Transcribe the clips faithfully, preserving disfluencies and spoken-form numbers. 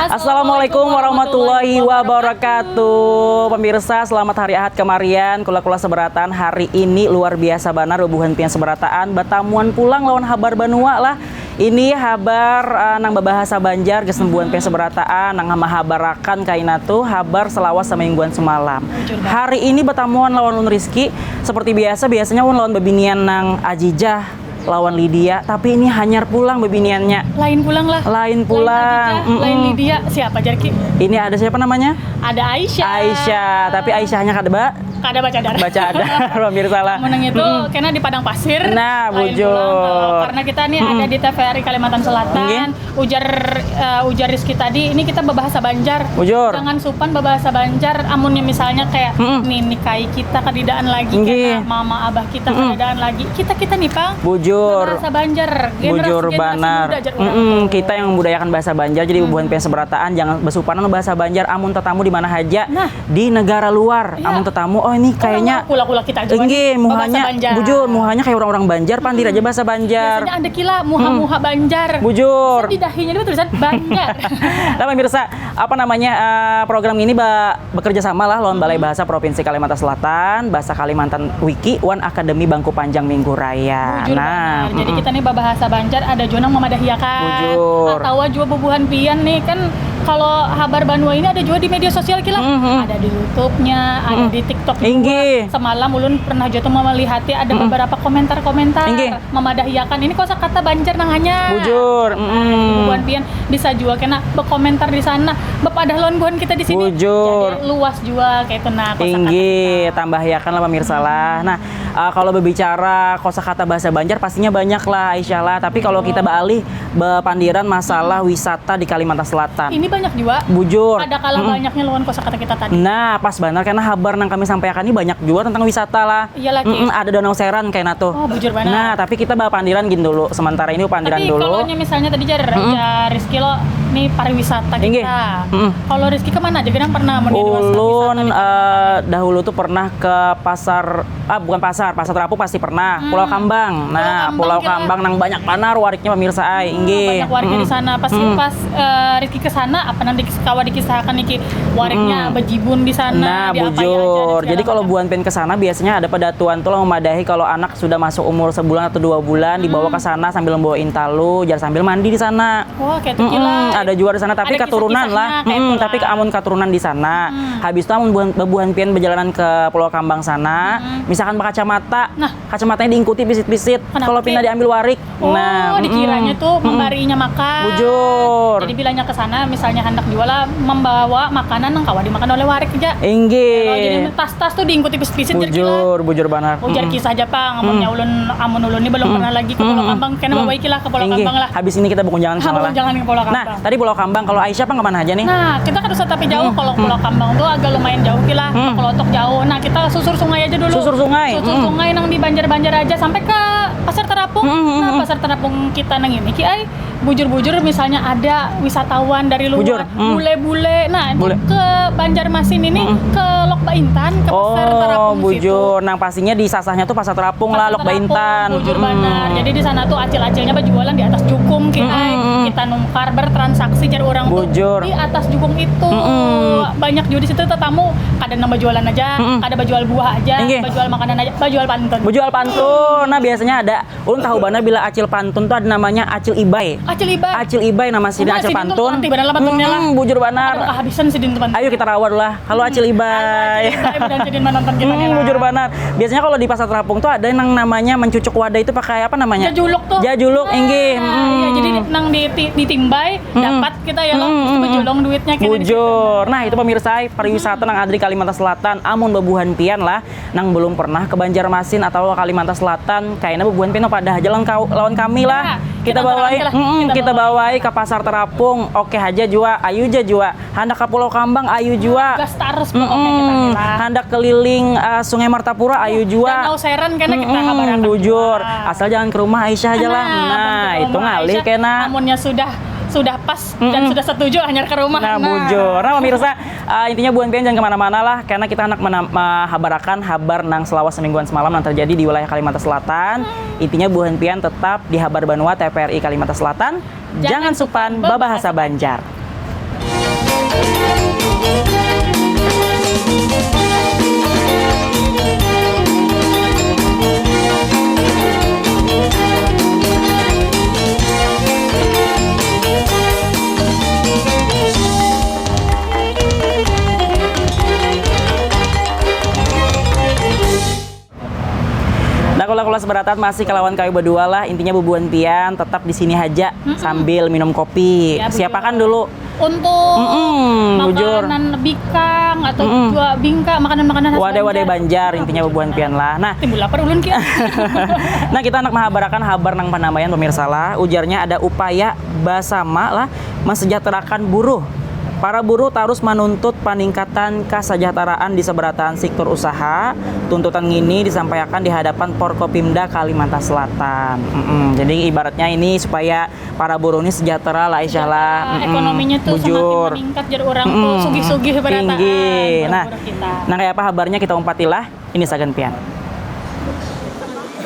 Assalamualaikum warahmatullahi wabarakatuh. Pemirsa, selamat hari Ahad kemarian. Kula-kula seberataan, hari ini luar biasa banar bubuhan pian seberataan batamuan pulang lawan habar banua lah. Ini habar uh, nang babahasa Banjar, gasan bubuhan pian seberataan nang mahabarakan kaina tu habar selawas samingguan semalam. Hari ini batamuan lawan Ulun Rizky. Seperti biasa, biasanya Ulun lawan babinian nang Ajijah lawan Lydia, tapi ini hanyar pulang bebiniannya. Lain pulang lah. Lain pulang. Lain, lain Lydia. Siapa, Jarki? Ini ada siapa namanya? Ada Aisyah. Aisyah, tapi Aisyahnya kada ba. Kada baca darah. Baca darah, pemirsa lah. Menang itu mm -mm. Kena di padang pasir. Nah, bujur. Karena kita nih mm -mm. Ada di T V R I Kalimantan Selatan. Nggih. Ujar uh, ujar Rizky tadi, ini kita berbahasa Banjar. Bujur. Jangan supan berbahasa Banjar. Amunnya misalnya kayak mm -mm. Nih nikahi kita kedidaan lagi. Nggih. Karena mama abah kita mm -mm. Kedidaan lagi. Kita kita nih pang. Bujur. Bahasa Banjar. Generasi, bujur generasi banar. Muda aja mm -mm. Kita yang membudayakan bahasa Banjar. Jadi mm -mm. Bubuhan pian seberataan jangan besupanan bahasa Banjar. Amun tetamu di mana aja. Nah. Di negara luar, iya. Amun tetamu, oh ini kayaknya kula-kula kita juga. Inggih, muhanya bujur, muhanya kayak orang-orang Banjar, pandir aja bahasa Banjar. Biasanya ada kila muha-muha Banjar. Bujur. Di dahinya itu tulisan Banjar. Nah, pemirsa, apa namanya uh, program ini ba bekerja sama lah lawan Balai Bahasa Provinsi Kalimantan Selatan, Bahasa Kalimantan Wiki, wan Akademi Bangku Panjang Minggu Raya. Bujur nah, benar. Jadi mm -mm. Kita nih bahasa Banjar ada juga nang memadahiakan. Bujur. Atau juga bubuhan pian nih kan kalau habar banua ini ada juga di media sosial kila. Mm -hmm. Ada di YouTube-nya, ada mm -hmm. Di TikTok juga. Inggih. Semalam ulun pernah juga tuh melihati ada mm -hmm. Beberapa komentar-komentar. Inggih. Memadahiakan ini kosakata Banjar nang hanya. Bujur. Mm -hmm. Bubuhan pian bisa juga kena berkomentar di sana. Bepadah lawan buhan kita di sini. Bujur. Jadi luas juga kayak itu nah kosakata. Inggih, tambahiakan lah pemirsa lah. Nah, uh, kalau berbicara kosakata bahasa Banjar pastinya banyak lah Aisyah lah. Tapi kalau kita beralih bepandiran masalah wisata di Kalimantan Selatan. Ini banyak juga. Bujur. Ada kalah mm -mm. Banyaknya lawan kosakata kita tadi. Nah, pas benar karena habar nang kami sampaikan ini banyak juga tentang wisata lah. Iya lagi. Mm -mm, ada Danau Seran kayak nato. Oh, bujur benar. Nah, tapi kita bepandiran gini dulu. Sementara ini bepandiran dulu. Tapi kalau misalnya tadi jar mm -mm. Rizky lo nih pariwisata inggih. Kita. Mm -mm. Kalau Rizky kemana aja? Kita pernah mau di dua wisata. Ulun uh, dahulu tuh pernah ke pasar ah bukan pasar, Pasar Terapung pasti pernah. Hmm. Pulau Kambang. Nah, Pulau Kambang, Pulau Kambang nang banyak banar wariknya pemirsa ai. Hmm, inggih. Banyak wariknya mm -mm. Di sana. Pas mm -mm. Pas uh, Rizky ke sana apa nanti kawa dikisahkan niki wariknya mm -mm. Bejibun di sana. Nah, bujur. Jadi kalau bubuhan pian ke sana biasanya ada pedatuan tuh lah memadahi kalau anak sudah masuk umur sebulan atau dua bulan hmm. Dibawa ke sana sambil membawa intalu, jar sambil mandi di sana. Wah, kayak mm -mm, ada juga di sana tapi ada keturunan lah. Mm -mm, tapi amun keturunan di sana. Hmm. Habis itu amun bubuhan pian berjalanan ke Pulau Kambang sana, hmm. Misalkan berkacamata, nah. Kacamatanya diingkuti pisit-pisit. Kalau pindah diambil warik. Oh, nah, dikiranya mm -mm. Tuh membarinya makan. Bujur. Jadi bilanya ke sana misalnya hendak jual lah membawa makanan yang kawa dimakan oleh warik aja. Inggih. Jadi tas-tas tuh diingkuti pisit-pisit. Bujur, bujur banar. Ujar kisah aja pang, amunnya ulun amun ulun ini belum pernah lagi ke Pulau Kambang, kena bawa iki lah ke Pulau Kambang lah. Habis ini kita berkunjungan ke sana lah. Berkunjungan ke Pulau Kambang. Nah, tadi Pulau Kambang, kalau Aisyah apa kemana aja nih? Nah, kita kada usah tapi jauh, kalau Pulau Kambang tuh agak lumayan jauh ki lah, ke Kelotok jauh. Nah, kita susur sungai aja dulu. Susur sungai. Susur sungai nang di Banjar-Banjar aja sampai ke Pasar Terapung. Nah, Pasar Terapung kita nang ini ki ai. Bujur-bujur misalnya ada wisatawan dari luar, bule-bule. Nah, ke Banjarmasin ini ke Lok Baintan, ke Pasar Terapung situ. Oh, bujur. Nang pastinya di sasahnya tuh Pasar Terapung lah, Lok Baintan. Bujur banar. Jadi di sana tuh acil-acilnya berjualan di atas jukung ki ai. Kita nukar bertransaksi jar orang tuh di atas jukung itu. Banyak juga di situ tetamu kada nang berjualan aja, kada berjual buah aja, berjual makanan aja, berjual pantun. Berjual pantun. Nah, biasanya ada Ulun tahu banar bila Acil Pantun tuh ada namanya Acil Ibai. Acil Ibai. Acil Ibai nama sidin Acil Pantun. Nanti banar lah pantunnya lah. Hmm, bujur banar. Ada kehabisan sidin tuh pantun. Ayo kita rawat lah. Halo Acil Ibai. Halo Acil Ibai, mudahan sidin menonton kita nih lah. Hmm, bujur banar. Biasanya kalau di Pasar Terapung tuh ada yang namanya mencucuk wadah itu pakai apa namanya? Jajuluk tuh. Jajuluk, inggih. Nah, iya, jadi nang di, di, ditimbai, dapat kita ya loh. Terus bejulung duitnya kena di situ. Bujur. Nah, itu pemirsa, pariwisata nang ada di Kalimantan Selatan. Amun bebuhan pian lah, nang belum pernah ke Banjarmasin atau Kalimantan Selatan, kayaknya bubuhan pian padah aja lawan, lawan kami lah. Ya, kita bawai, kita bawai ke Pasar Terapung, oke aja jua, ayu aja jua. Handak ke Pulau Kambang, ayu jua. Gas tarus pokoknya kita lah. Handak keliling uh, Sungai Martapura, ayu jua. Danau Seran kena kita habarakan. Bujur, asal jangan ke rumah Aisyah aja lah. Nah, itu ngalih kena. Amunnya sudah sudah pas dan sudah setuju hanya ke rumah. Nah, bujur. Nah, pemirsa, uh, intinya buhan pian jangan kemana-mana lah, karena kita hendak mahabarakan habar nang selawas semingguan semalam yang terjadi di wilayah Kalimantan Selatan. Intinya buhan pian tetap di Habar Banua T V R I Kalimantan Selatan. Jangan supan babahasa Banjar. Nah, kula-kula seberataan masih kalawan kayu berdua lah. Intinya bubuhan pian tetap di sini aja sambil minum kopi. Ya, betul. Siapakan dulu. Untuk makanan bikang atau jua bingka, makanan-makanan khas Banjar. Wadai-wadai Banjar, intinya bubuhan pian lah. Nah, timbul lapar ulun, Ki. Nah, kita handak mahabarakan habar nang panamaian, pemirsa lah. Ujarnya ada upaya basama lah mensejahterakan buruh. Para buruh tarus manuntut paningkatan kasajahteraan di sabarataan sektor usaha. Tuntutan ngini disampaiakan di hadapan Forkopimda Kalimantan Selatan. Mm-mm. Jadi, ibaratnya ini supaya para buruh ini sejahtera lah, Aisyah lah. Sejahtera, ekonominya tuh semakin meningkat, jar urang tuh sugih-sugih barataan buruh-buruh kita. Nah, kayak apa habarnya kita umpatilah. Ini sagan pian.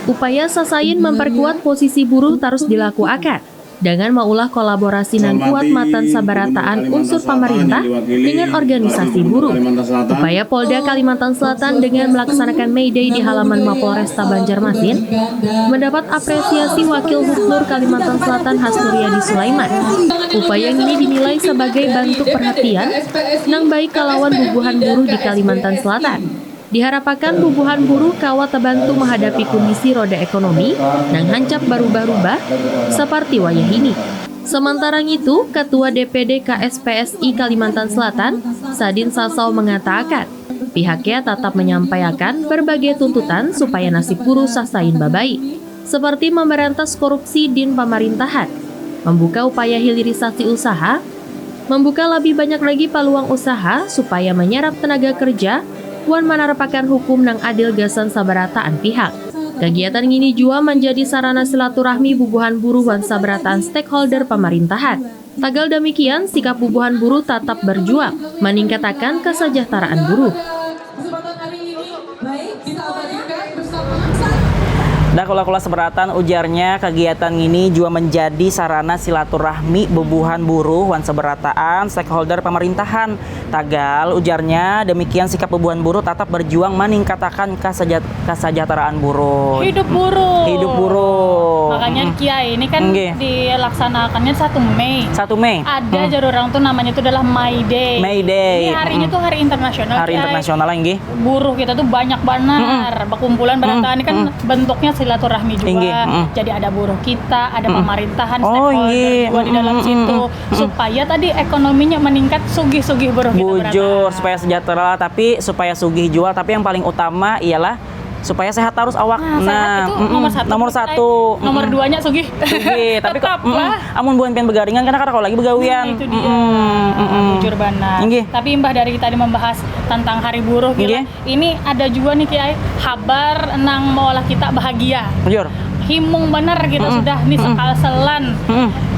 Upaya sasain memperkuat posisi buruh tarus dilakuakan. Dengan maulah kolaborasi nang kuat matan sabarataan unsur pamarintah dengan organisasi buruh. Upaya Polda Kalimantan Selatan dengan melaksanakan May Day di halaman Mapolresta Banjarmasin mendapat apresiasi Wakil Gubernur Kalimantan Selatan Hasnuriadi Sulaiman. Upaya ini dinilai sebagai bentuk perhatian nang baik kalawan bubuhan buruh di Kalimantan Selatan. Diharapakan bubuhan buruh kawa tabantu mahadapi kundisi roda ekonomi nang hancap barubah-rubah saparti wayah ini. Samantara ngitu, Katua D P D K S P S I Kalimantan Selatan, Sadin Sasau mangatakan, pihaknya tatap manyampaiakan barbagai tuntutan supaya nasib buruh sasain babaik, saparti mambarantas korupsi din pamarintahan, mambuka upaya hilirisasi usaha, mambuka labih banyak lagi paluang usaha supaya manyarap tanaga kerja wan manarapakan hukum nang adil gasan sabarataan pihak. Kagiatan ngini jua manjadi sarana silaturahmi bubuhan buruh wan sabarataan stakeholder pamarintahan. Tagal damikian, sikap bubuhan buruh tatap barjuang maningkatakan kasajahtaraan buruh. Dah kula-kula sabarataan, ujarnya, kagiatan ngini jua manjadi sarana silaturahmi bubuhan buruh wan sabarataan stakeholder pamarintahan. Tagal, ujarnya, damikian sikap bubuhan buruh tatap barjuang maningkatakan kasajat-, kasajahtaraan buruh. Hidup buruh. Hidup buruh. Makanya, Kiai, ini kan dilaksanakannya satu Mei. Satu Mei. Ada jar urang tuh namanya tuh adalah May Day. May Day. Ini harinya tuh hari internasional, Kiai. Hari internasional, inggih. Buruh kita tuh banyak banar bakumpulan barataan. Ini kan bentuknya silaturahmi juga. Inggih. Jadi ada buruh kita, ada pamarintahan, stakeholder juga di dalam situ. Supaya tadi ekonominya meningkat, sugih-sugih buruh kita barataan. Bujur, supaya sejahtera, tapi supaya sugih jua. Tapi yang paling utama ialah supaya sehat tarus awak. Nah, sehat itu nomor satu. Nomor satu. Nomor duanya sugih. Sugih, tapi tetap lah. Amun buhan pian begaringan, karena kada kawa lagi begawian. Nah, itu dia. Bujur banar. Inggih. Tapi imbah dari kita tadi membahas tentang hari buruh, inggih. Ini ada juga nih, Kiai, habar nang maulah kita bahagia. Bujur. Himung banar kita sudah nih sekalselan.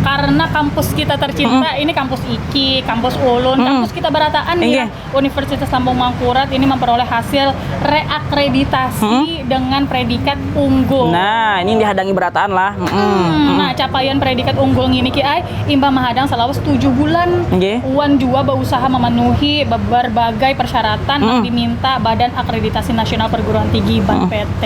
Karena kampus kita tercinta, ini kampus Iki, kampus ulun, kampus kita barataan nih. Inggih. Universitas Lambung Mangkurat ini memperoleh hasil reakreditasi dengan predikat unggul. Nah, ini dihadangi barataan lah. Nah, capaian predikat unggul ngini, Kiai, imbah mahadang salawas tujuh bulan. Inggih. Wan jua bausaha memenuhi be-, berbagai persyaratan nang diminta Badan Akreditasi Nasional Perguruan Tinggi, ban P T.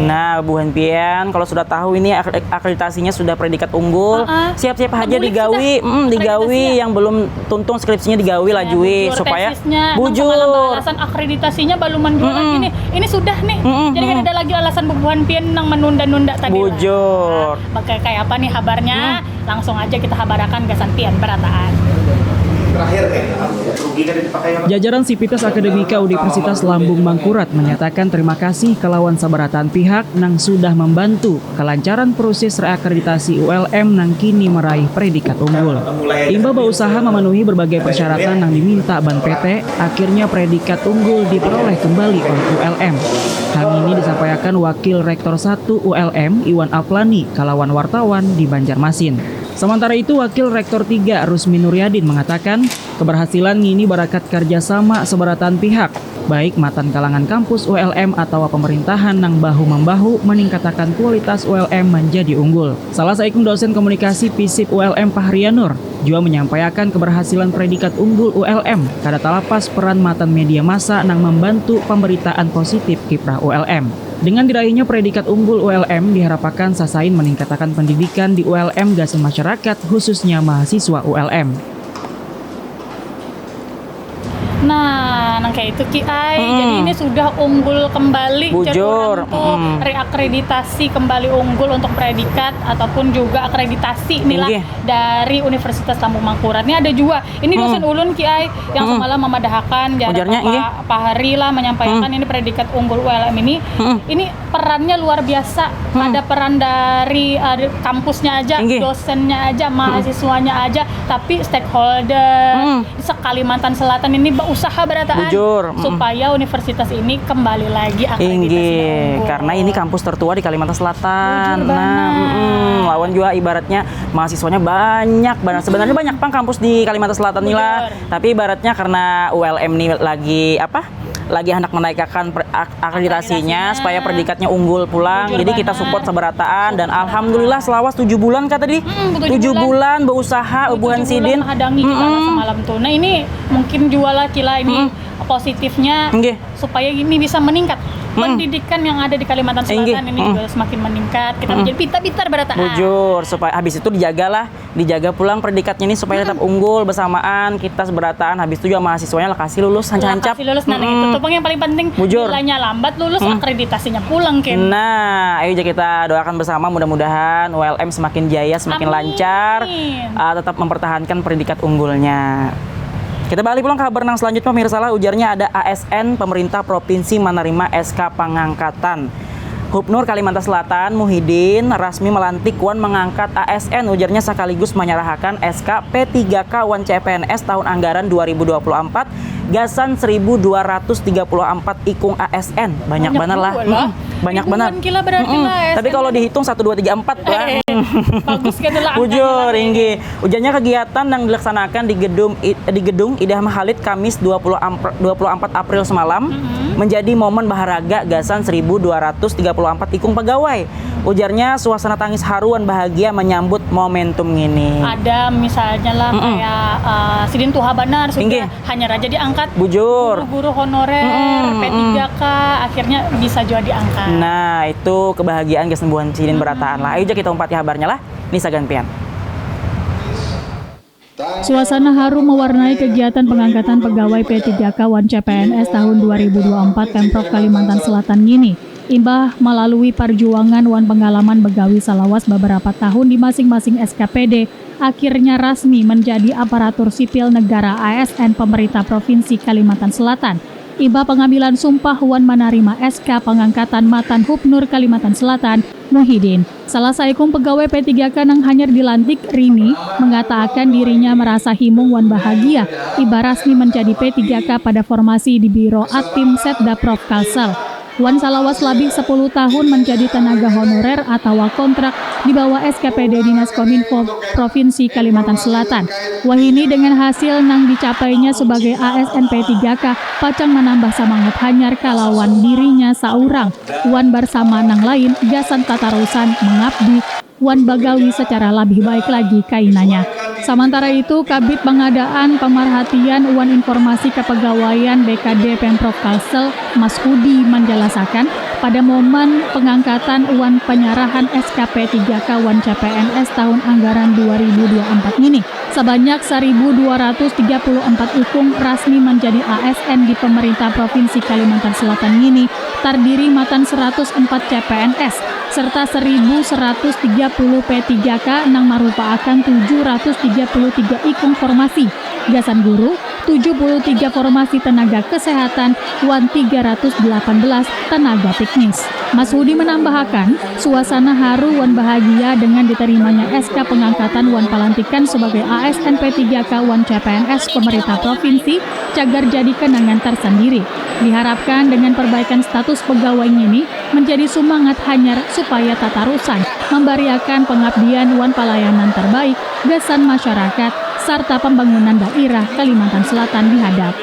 Nah, buhan pian, kalau sudah tahu ini ak-, akreditasinya sudah predikat unggul, siap-siap aja digawi, digawi yang belum tuntung skripsinya digawi laju, supaya bujur. Alasan akreditasinya baluman jua lagi nih. Ini sudah nih. Jadi kada ada lagi alasan bubuhan pian nang menunda-nunda tadi lah. Bujur. Bakal kayak apa nih habarnya? Langsung aja kita habarakan gasan pian barataan. Terakhir nih, rugi kada dipakai apa? Jajaran Sivitas Akademika Universitas Lambung Mangkurat menyatakan terima kasih kalawan sabarataan pihak nang sudah membantu kelancaran proses reakreditasi U L M nang kini meraih predikat unggul. Imbah bausaha memenuhi berbagai persyaratan nang diminta ban P T, akhirnya predikat unggul diperoleh kembali oleh U L M. Hal ini disampaikan Wakil Rektor satu U L M, Iwan Aplani, kalawan wartawan di Banjarmasin. Sementara itu, Wakil Rektor tiga, Rusmi Nuryadin, mengatakan keberhasilan ngini barakat kerjasama sabarataan pihak. baik matan kalangan kampus U L M atawa pemerintahan nang bahu-membahu meningkatakan kualitas U L M menjadi unggul. Salah saikung dosen komunikasi P SIP U L M Fahrianur jua menyampaiakan keberhasilan predikat unggul U L M kada talapas peran matan media massa nang membantu pemberitaan positif kiprah U L M. Dengan diraihnya predikat unggul U L M diharapakan sasain meningkatakan pendidikan di U L M gasan masyarakat, khususnya mahasiswa U L M. Nah, nang kayak itu Ki Ai. Jadi ini sudah unggul kembali. Bujur. Tuh reakreditasi kembali unggul untuk predikat ataupun juga akreditasi inilah dari Universitas Lambung Mangkurat. Ini ada juga. Ini dosen ulun Ki Ai yang semalam memadahakan jarak Pak Hari lah menyampaikan ini predikat unggul U L M ini. Ini perannya luar biasa pada peran dari uh, kampusnya aja, Inggih. dosennya aja, mahasiswanya aja, tapi stakeholder hmm. se-Kalimantan Selatan ini berusaha berataan Bujur. Hmm. supaya universitas ini kembali lagi akreditasi Inggih, karena ini kampus tertua di Kalimantan Selatan. Bujur nah, mm, lawan juga ibaratnya mahasiswanya banyak banget. Sebenarnya banyak pang kampus di Kalimantan Selatan ini lah. Tapi ibaratnya karena U L M ini lagi apa? lagi hendak menaikakan akreditasinya supaya predikatnya unggul pulang. Jadi kita support seberataan dan alhamdulillah selawas tujuh bulan kata di tujuh bulan berusaha ubuhan sidin. Nah ini mungkin jual lah kila ini positifnya supaya ini bisa meningkat. Pendidikan yang ada di Kalimantan Selatan ini juga semakin meningkat. Kita menjadi pintar-pintar berataan. Bujur supaya habis itu dijagalah dijaga pulang predikatnya ini supaya tetap unggul bersamaan kita seberataan habis itu juga mahasiswanya lokasi lulus hancap-hancap. Lokasi lulus nah hmm. itu tuh yang paling penting. Bujur. Nilainya lambat lulus hmm. akreditasinya pulang kan. Nah, ayo aja kita doakan bersama mudah-mudahan U L M semakin jaya, semakin Amin. lancar, uh, tetap mempertahankan predikat unggulnya. Kita balik pulang ke kabar nang selanjutnya pemirsa lah ujarnya ada A S N pemerintah provinsi menerima S K pengangkatan. Hubnur Kalimantan Selatan Muhidin rasmi melantik wan mengangkat A S N ujarnya sekaligus menyerahakan S K P tiga K wan C P N S tahun anggaran dua ribu dua puluh empat gasan seribu dua ratus tiga puluh empat ikung A S N. Banyak, banyak benar lah. Hmm, banyak benar. Kila berarti hmm. lah, Tapi kalau dihitung satu dua tiga empat lah. Eh, bagus gitu lah. Bujur, inggi. Ujarnya kegiatan yang dilaksanakan di gedung di gedung Idam Halid Kamis dua puluh empat April semalam mm -hmm. menjadi momen baharaga gasan seribu dua ratus tiga puluh empat ikung pegawai. Ujarnya suasana tangis haruan bahagia menyambut momentum ini. Ada misalnya lah mm -hmm. kayak uh, sidin tuha banar sudah Inggih. hanya raja diangkat. Bujur. Guru-guru honorer mm -hmm. P tiga K akhirnya bisa juga diangkat. Nah, itu kebahagiaan gasan buhan sidin mm -hmm. berataan lah. Ayo kita umpati kabarnya lah. Nisa Ganpian. Suasana haru mewarnai kegiatan pengangkatan pegawai P tiga K wan C P N S tahun dua ribu dua puluh empat Pemprov Kalimantan Selatan ngini. Imbah melalui perjuangan wan pengalaman begawi salawas beberapa tahun di masing-masing S K P D, akhirnya rasmi menjadi aparatur sipil negara A S N pemerintah Provinsi Kalimantan Selatan. Imbah pengambilan sumpah wan menerima S K pengangkatan matan Hubnur Kalimantan Selatan, Muhidin. Salah saikung pegawai P tiga K nang hanyar dilantik, Rini, mengatakan dirinya merasa himung wan bahagia iba rasmi menjadi P tiga K pada formasi di Biro Atim Setda Prof Kalsel. Wan salawas labih sepuluh tahun menjadi tenaga honorer atawa kontrak di bawah S K P D Dinas Kominfo Provinsi Kalimantan Selatan. Wahini dengan hasil nang dicapainya sebagai A S N P tiga K pacang menambah semangat hanyar kalawan dirinya seorang wan bersama nang lain gasan tatarusan mengabdi wan bagawi secara labih baik lagi kainanya. Samantara itu, Kabid Pengadaan, Pemerhatian wan Informasi Kepegawaian B K D Pemprov Kalsel, Mas Hudi, menjelasakan, pada momen pengangkatan wan penyerahan S K P tiga K wan C P N S tahun anggaran dua ribu dua puluh empat ini, sebanyak seribu dua ratus tiga puluh empat ikung rasmi menjadi A S N di pemerintah Provinsi Kalimantan Selatan ngini, tardiri matan seratus empat C P N S, serta seribu seratus tiga puluh P tiga K nang marupaakan tujuh ratus tiga puluh tiga ikung formasi gasan guru, tujuh puluh tiga formasi tenaga kesehatan, wan tiga ratus delapan belas tenaga teknis. Mas Hudi menambahakan, suasana haru wan bahagia dengan diterimanya S K pengangkatan wan pelantikan sebagai A S N P tiga K wan C P N S pemerintah provinsi cagar jadi kenangan tersendiri. Diharapkan dengan perbaikan status pegawai ngini menjadi sumangat hanyar supaya tatarusan membariakan pengabdian wan palayanan terbaik gasan masyarakat sarta pembangunan dairah Kalimantan Selatan dihadap.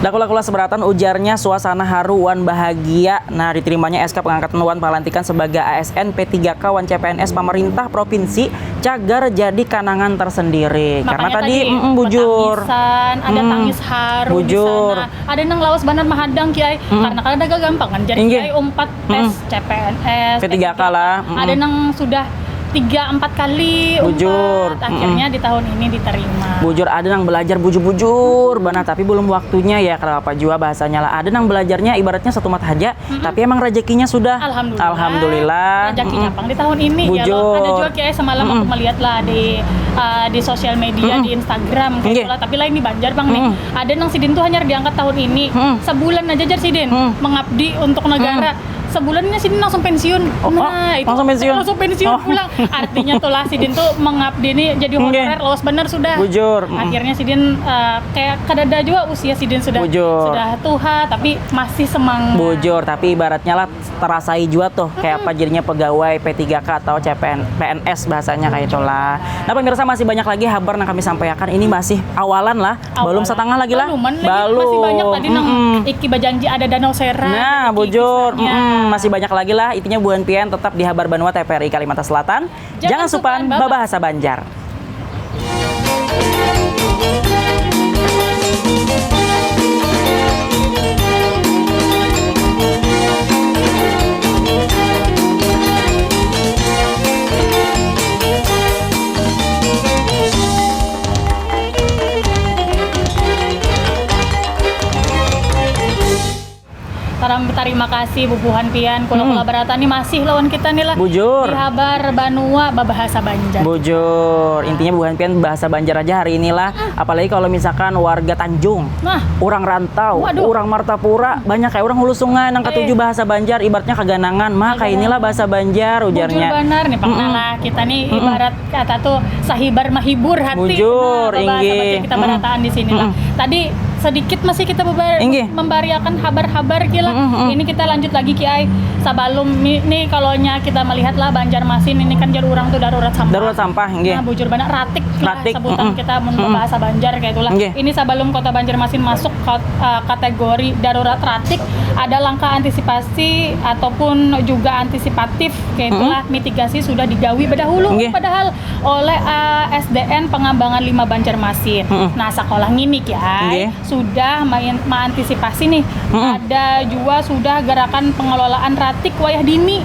Dakula-kula seberatan, ujarnya, suasana haru wan bahagia. Nah, diterimanya S K pengangkatan wan pelantikan sebagai A S N, P tiga K wan C P N S pamerintah provinsi cagar jadi kanangan tersendiri. Karena makanya tadi, tadi mm, bujur. Betangisan, ada mm, tangis haru bujur. Di sana. Ada nang lawas banar mahadang, Kiai. Mm. Karena kada gagampangan jadi Kiai umpat tes C P N S, P tiga K lah. Mm. Ada nang sudah tiga empat kali bujur. Umpat, akhirnya di tahun ini diterima. Bujur, ada nang belajar bujur-bujur banar, tapi belum waktunya ya, kada apa jua bahasanya lah. Ada nang belajarnya ibaratnya satumat haja, tapi emang rezekinya sudah. Alhamdulillah. Alhamdulillah. Rezekinya pang di tahun ini ya loh. Bujur. Ada juga, Kiai, semalam aku melihat lah di, uh, di sosial media, di Instagram kayak itulah. Tapi lain di Banjar, Bang, nih. Ada nang sidin tuh hanya diangkat tahun ini. Sebulan aja jar sidin mengabdi untuk negara. Sebulan ini sidin langsung pensiun. Oh, nah, itu langsung pensiun. Langsung pensiun pulang. Artinya tuh lah, sidin tuh mengabdi nih jadi honorer, lawas bener sudah. Bujur. Akhirnya sidin, eh, kayak kadada juga usia sidin sudah, bujur, sudah tuha, tapi masih semangat. Bujur, tapi ibaratnya lah terasai juga tuh kayak apa jadinya pegawai P tiga K atau C P N, P N S bahasanya kayak itulah. Nah, pemirsa, masih banyak lagi habar yang kami sampaikan. Ini masih awalan lah. Belum setengah lagi lah. Belum, masih banyak tadi nang iki bajanji ada Danau Sera. Nah, bujur. Masih banyak lagi lah. Intinya buhan pian tetap di Habar Banua T V R I Kalimantan Selatan. Jangan supan babahasa Banjar. Tarima kasih bubuhan pian, kula-kula barata nih masih lawan kita nih lah. Bujur. Di Habar Banua babahasa Banjar. Bujur. Intinya bubuhan pian bahasa Banjar aja hari inilah. Apalagi kalau misalkan warga Tanjung, nah, orang rantau, waduh, orang Martapura, banyak kayak orang Hulu Sungai nang katuju bahasa Banjar, ibaratnya kaganangan. Maka inilah bahasa Banjar ujarnya. Bujur banar nih, Pak. Nah lah, kita nih ibarat kata tuh sahibar mahibur hati. Bujur, nah, inggih. Kita berataan di sini lah. Tadi sedikit masih kita membariakan habar-habar, Ki, lah. Ini kita lanjut lagi, Ki ai. Sebelum ni, ni kalau nya kita melihat lah Banjarmasin ini kan jar urang tuh darurat sampah. Darurat sampah, inggih. Nah, bujur banar, ratik lah sebutan kita mun bahasa Banjar kayak itulah. Inggih. Ini sebelum kota Banjarmasin masuk kot-, eh, kategori darurat ratik, ada langkah antisipasi ataupun juga antisipatif kayak itulah, mitigasi sudah digawi bedahulu padahal oleh, eh, S D N Pengembangan lima Banjarmasin. Nah, sekolah ngini, Ki ai, sudah main, maantisipasi nih. Ada jua sudah gerakan pengelolaan ratik wayah dini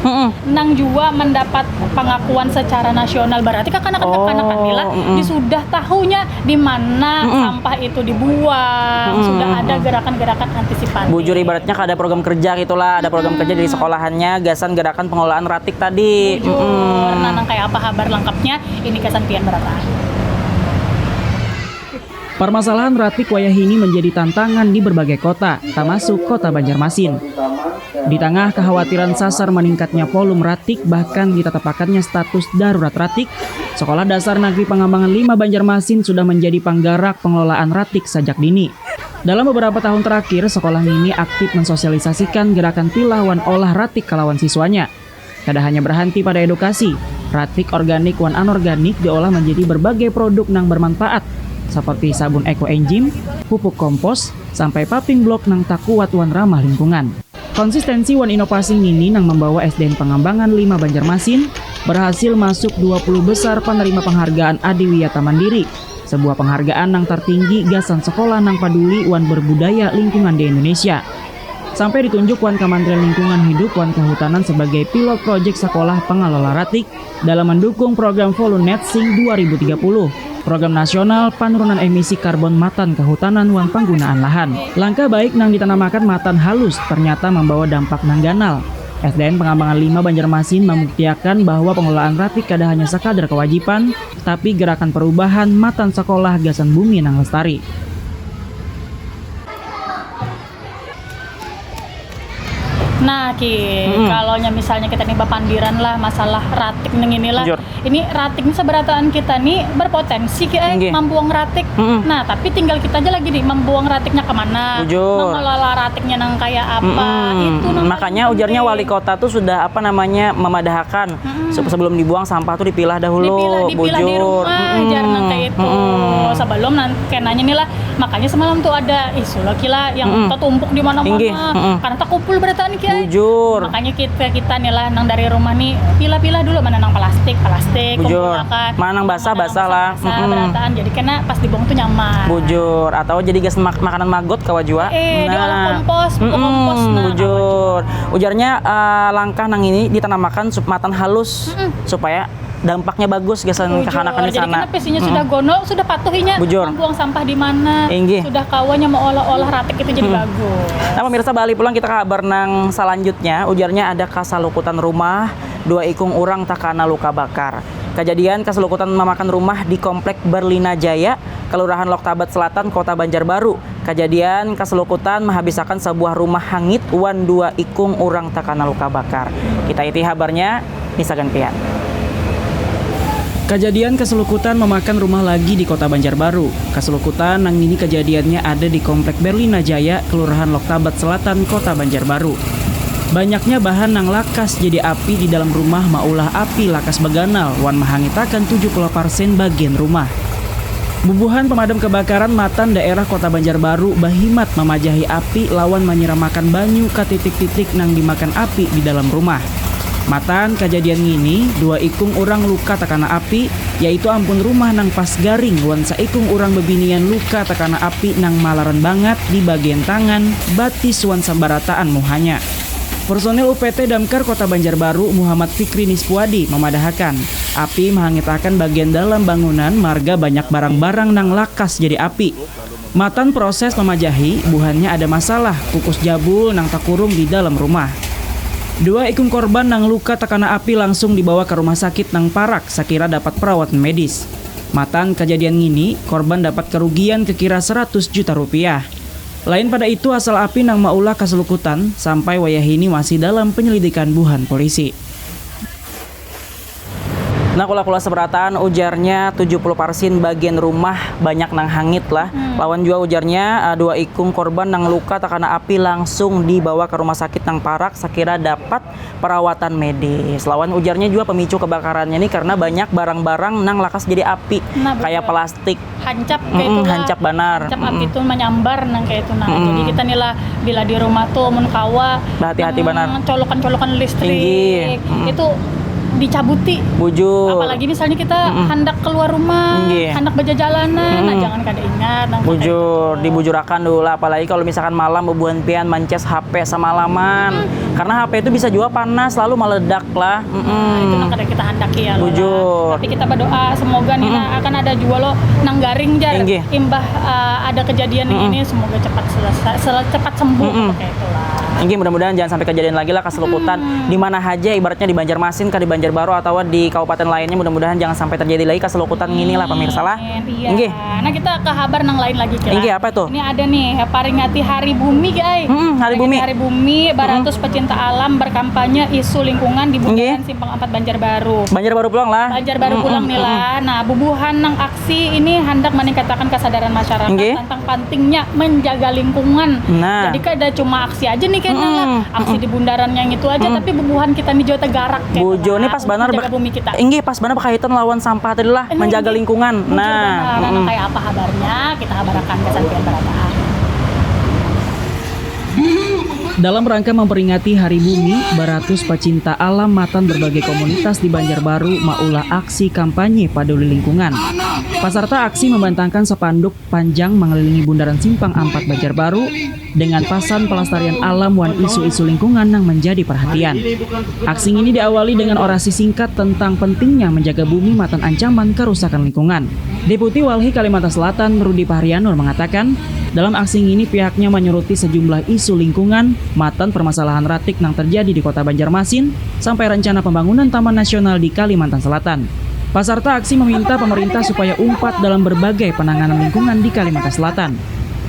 nang jua mendapat pengakuan secara nasional. Berarti kakanakan-kakanakan ni lah di sudah tahunya di mana sampah itu dibuang, sudah ada gerakan-gerakan antisipatif. Bujur, ibaratnya kada program kerja gitulah, ada program kerja dari sekolahannya gasan gerakan pengelolaan ratik tadi. Bujur. Nah, nang kayak apa habar lengkapnya? Ini gasan pian berataan. Permasalahan ratik wayahini menjadi tantangan di berbagai kota, termasuk kota Banjarmasin. Di tengah kekhawatiran sasar meningkatnya volume ratik, bahkan ditetapakannya status darurat ratik, Sekolah Dasar Negeri Pengembangan lima Banjarmasin sudah menjadi penggerak pengelolaan ratik sejak dini. Dalam beberapa tahun terakhir, sekolah ini aktif mensosialisasikan gerakan pilah wan olah ratik kalawan siswanya. Kada hanya berhenti pada edukasi, ratik organik wan anorganik diolah menjadi berbagai produk nang bermanfaat, seperti sabun eco engine, pupuk kompos, sampai paving block nang takuat wan ramah lingkungan. Konsistensi wan inovasi ngini nang membawa S D N Pengembangan lima Banjarmasin berhasil masuk dua puluh besar penerima penghargaan Adiwiyata Mandiri, sebuah penghargaan nang tertinggi gasan sekolah nang paduli wan berbudaya lingkungan di Indonesia. Sampai ditunjuk wan Kementerian Lingkungan Hidup wan Kehutanan sebagai pilot project sekolah pengelola ratik dalam mendukung program Volunet Sing dua ribu tiga puluh, program nasional penurunan emisi karbon matan kehutanan wan penggunaan lahan. Langkah baik nang ditanamakan matan halus ternyata membawa dampak nang ganal. S D N Pengembangan lima Banjarmasin membuktiakan bahwa pengelolaan ratik kada hanya sekadar kewajiban, tapi gerakan perubahan matan sekolah gasan bumi nang lestari. Nah, Ki, kalau misalnya kita nih bapandiran lah masalah ratik nang inilah. Bujur. Ini ratik nih sabarataan kita nih berpotensi, Ki, eh, mambuang ratik. Nah, tapi tinggal kita aja lagi nih mambuang ratiknya kemana, bujur, mengelola ratiknya nang kayak apa. Itu nang makanya ujarnya penting. Wali kota tuh sudah, apa namanya, memadahakan sebelum dibuang sampah tuh dipilah dahulu. Dipilah, dipilah di rumah, jar nang kayak itu. Sebelum nan-, kenanya nih lah, makanya semalam tuh ada isu lagi lah yang tertumpuk di mana-mana. Inggih. Karena takumpul berataan, Ki, ai. Bujur. Makanya kita, kita nih lah nang dari rumah nih pilah-pilah dulu mana nang plastik, plastik, bujur, kumpulakan. Mana nang basah, mana nang basah lah. Basah, berataan. Jadi kena pas dibuang tuh nyaman. Bujur. Atau jadi gas mak-, makanan magot kawa jua. Eh, diolah kompos, pupuk kompos, nah, bujur. Ujarnya, eh, langkah nang ini ditanamakan sup-, matan halus supaya dampaknya bagus gasan kakanakan di sana. Jadi kena pasinya sudah gonol, sudah patuh inya. Bujur. Membuang sampah di mana, inggih, sudah kawanya meolah-olah ratik itu jadi bagus. Nah, pemirsa, balik pulang kita ke kabar nang selanjutnya. Ujarnya ada kasalukutan rumah, dua ikung urang takana luka bakar. Kejadian kasalukutan memakan rumah di Komplek Berlina Jaya, Kelurahan Loktabat Selatan, Kota Banjarbaru. Kejadian kasalukutan menghabisakan sebuah rumah hangit wan dua ikung urang takana luka bakar. Kita iti habarnya, misagan pian. Kejadian kasalukutan memakan rumah lagi di Kota Banjarbaru. Kasalukutan nang ini kejadiannya ada di Komplek Berlina Jaya, Kelurahan Loktabat Selatan, Kota Banjarbaru. Banyaknya bahan nang lakas jadi api di dalam rumah maulah api lakas baganal wan mahangitakan tujuh puluh persen bagian rumah. Bubuhan pemadam kebakaran matan daerah Kota Banjarbaru bahimat mamajahi api lawan manyiramakan banyu ka titik-titik nang dimakan api di dalam rumah. Matan kajadian ngini, dua ikung urang luka takana api, yaitu ampun rumah nang pas garing wan saikung urang bebinian luka takana api nang malaran bangat di bagian tangan, batis wan sambarataan muhanya. Personil U P T Damkar Kota Banjarbaru, Muhammad Fikri Nispuadi, mamadahakan, api mahangitakan bagian dalam bangunan marga banyak barang-barang nang lakas jadi api. Matan proses mamajahi, buhannya ada masalah kukus jabul nang takurung di dalam rumah. Dua ikung korban nang luka takana api langsung dibawa ka rumah sakit nang parak sakira dapat perawatan medis. Matan kajadian ngini, korban dapat karugian kakira seratus juta rupiah. Lain pada itu, asal api nang maulah kasalukutan, sampai wayahini masih dalam penyelidikan buhan polisi. Nah, kula-kula sabarataan, ujarnya tujuh puluh parsin bagian rumah banyak nang hangit lah. Hmm. Lawan jua ujarnya, eh, dua ikung korban nang luka takana api langsung dibawa ka rumah sakit nang parak sakira dapat perawatan medis. Lawan ujarnya jua pemicu kebakarannya ni karena banyak barang-barang nang lakas jadi api. Nah, betul. Kayak plastik. Hancap kayak itu lah. Hancap banar. Hancap api itu manyambar nang kayak itu. Nah, jadi kita ni lah bila di rumah tuh mun kawa bahati-hati banar. Colokan-colokan listrik itu dicabuti. Bujur. Apalagi misalnya kita handak keluar rumah, handak bejajalanan, nah, jangan kada ingat nang kayak itu. Bujur, dibujurakan dulu lah. Apalagi kalau misalkan malam bubuhan pian mancas H P samalaman. Karena H P itu bisa jua panas lalu meledak lah. Nah, itu nang kada kita handaki ya, Lola. Bujur. Tapi kita berdoa semoga nih, nah, akan ada jua lo nang garing, jar. Inggih. Imbah, eh, ada kejadian ini, semoga cepat selesai, sel-, cepat sembuh, kayak itulah. Inggih, mudah-mudahan jangan sampai kejadian lagi lah kaselukutan. Di mana haja, ibaratnya di Banjarmasin kah, di Banjarbaru, atau di kabupaten lainnya, mudah-mudahan jangan sampai terjadi lagi kaselukutan ngini lah, pemirsa lah. Amin. Iya. Inggih. Nah, kita ke habar nang lain lagi, Kila. Inggih, apa itu? Ini ada nih, peringati Hari Bumi, Ki, ai. Hari Bumi. Peringati Hari Bumi, baratus pecinta alam berkampanye isu lingkungan di bundaran Simpang Ampat Banjarbaru. Banjarbaru pulang lah. Banjarbaru pulang nih lah. Nah, bubuhan nang aksi ini handak meningkatakan kesadaran masyarakat tentang pentingnya menjaga lingkungan. Nah. Jadi kada cuma aksi aja nih, kena lah. Aksi di bundaran yang itu aja, tapi bubuhan kita nih jua tegarak, kena. Bujur, nih pas banar menjaga bumi kita. Inggih, pas banar berkaitan lawan sampah tadi lah, menjaga lingkungan. Nah, bujur banar. Nah, kayak apa habarnya? Kita habarakan ke sampean barataan. Dalam rangka memperingati Hari Bumi, baratus pecinta alam matan berbagai komunitas di Banjarbaru maulah aksi kampanye paduli lingkungan. Peserta aksi membentangkan spanduk panjang mengelilingi bundaran Simpang Ampat Banjarbaru dengan pasan pelestarian alam wan isu-isu lingkungan nang menjadi perhatian. Aksi ini diawali dengan orasi singkat tentang pentingnya menjaga bumi matan ancaman kerusakan lingkungan. Deputi Walhi Kalimantan Selatan, Rudi Fahrianur, mengatakan, dalam aksi ini pihaknya menyoroti sejumlah isu lingkungan, matan permasalahan ratik nang terjadi di Kota Banjarmasin, sampai rencana pembangunan Taman Nasional di Kalimantan Selatan. Peserta aksi meminta pemerintah supaya umpat dalam berbagai penanganan lingkungan di Kalimantan Selatan.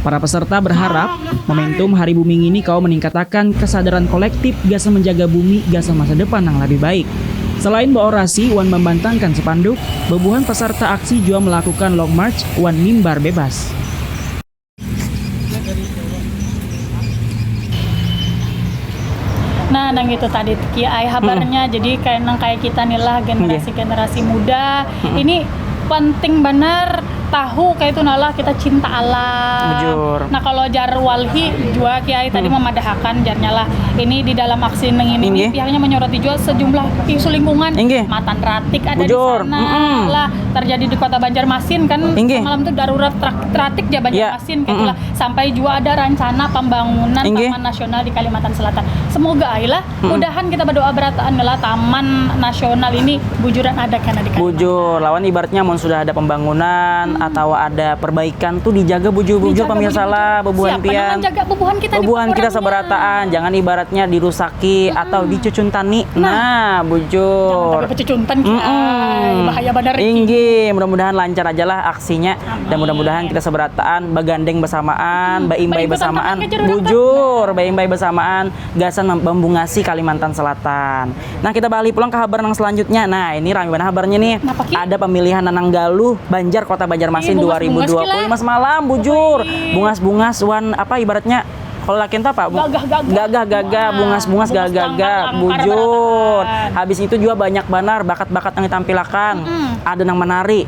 Para peserta berharap momentum Hari Bumi ngini kawa meningkatakan kesadaran kolektif gasan menjaga bumi gasan masa depan nang lebih baik. Selain beorasi wan membantangkan spanduk, bebuhan peserta aksi jua melakukan long march wan mimbar bebas. Nah, nang itu tadi Ki ai habarnya. Jadi kayak nang kayak kita nih lah, generasi-generasi muda. Ini penting benar tahu kayak itu, nah lah, kita cinta alam. Bujur. Nah, kalau jar Walhi jua Ki ai tadi memadahakan jarnya lah. Ini di dalam aksi nang ini Inggih. Nih, pihaknya menyoroti juga sejumlah isu lingkungan. Inggih. Matan ratik ada Bujur. Di sana Mm-mm. Lah, terjadi di Kota Banjarmasin kan. Inggih. Malam itu darurat tra- ratik ja Banjarmasin Ya. Gitulah. Sampai juga ada rencana pembangunan Inggih. Taman Nasional di Kalimantan Selatan. Semoga ai lah, mudahan kita berdoa berataan lah Taman Nasional ini bujuran ada kena di Kalimantan. Bujur, lawan ibaratnya mun sudah ada pembangunan atau ada perbaikan tuh dijaga bujur-bujur Dijaga pemirsa bujur-bujur. lah, bebuhan Siapa pian. nang jaga bebuhan kita di Bebuhan kita pekurangannya? Seberataan, jangan ibaratnya dirusaki atau dicucuntani. Nah, Jangan bujur. Sampai pececuntan Ki Mm-mm. ai. Bahaya benar Ki. Inggih, mudah-mudahan lancar aja lah aksinya dan mudah-mudahan kita seberataan bagandeng bersamaan, baimbai Baimbai bersamaan. bersamaan, kejar udah Bujur, baimbai bersamaan gasan mem- membungasi Kalimantan Selatan. Nah, kita balik pulang ke habar nang selanjutnya. Nah, ini rame banget habarnya nih. Napa, Ki? Ada pemilihan Nanang Galuh Banjar Kota Banjarmasin Ih, dua ribu dua puluh lima bungas-bungas, Ki, lah. semalam, bujur. Bungas-bungas wan apa ibaratnya kalau lakian tuh apa? Bu- Gagah-gagah. Gagah-gagah, Wah, bungas-bungas, bungas gagah-gagah, langkar-langkar bujur. berataan. Habis itu juga banyak banar bakat-bakat yang ditampilakan. Mm-mm. Ada yang menari,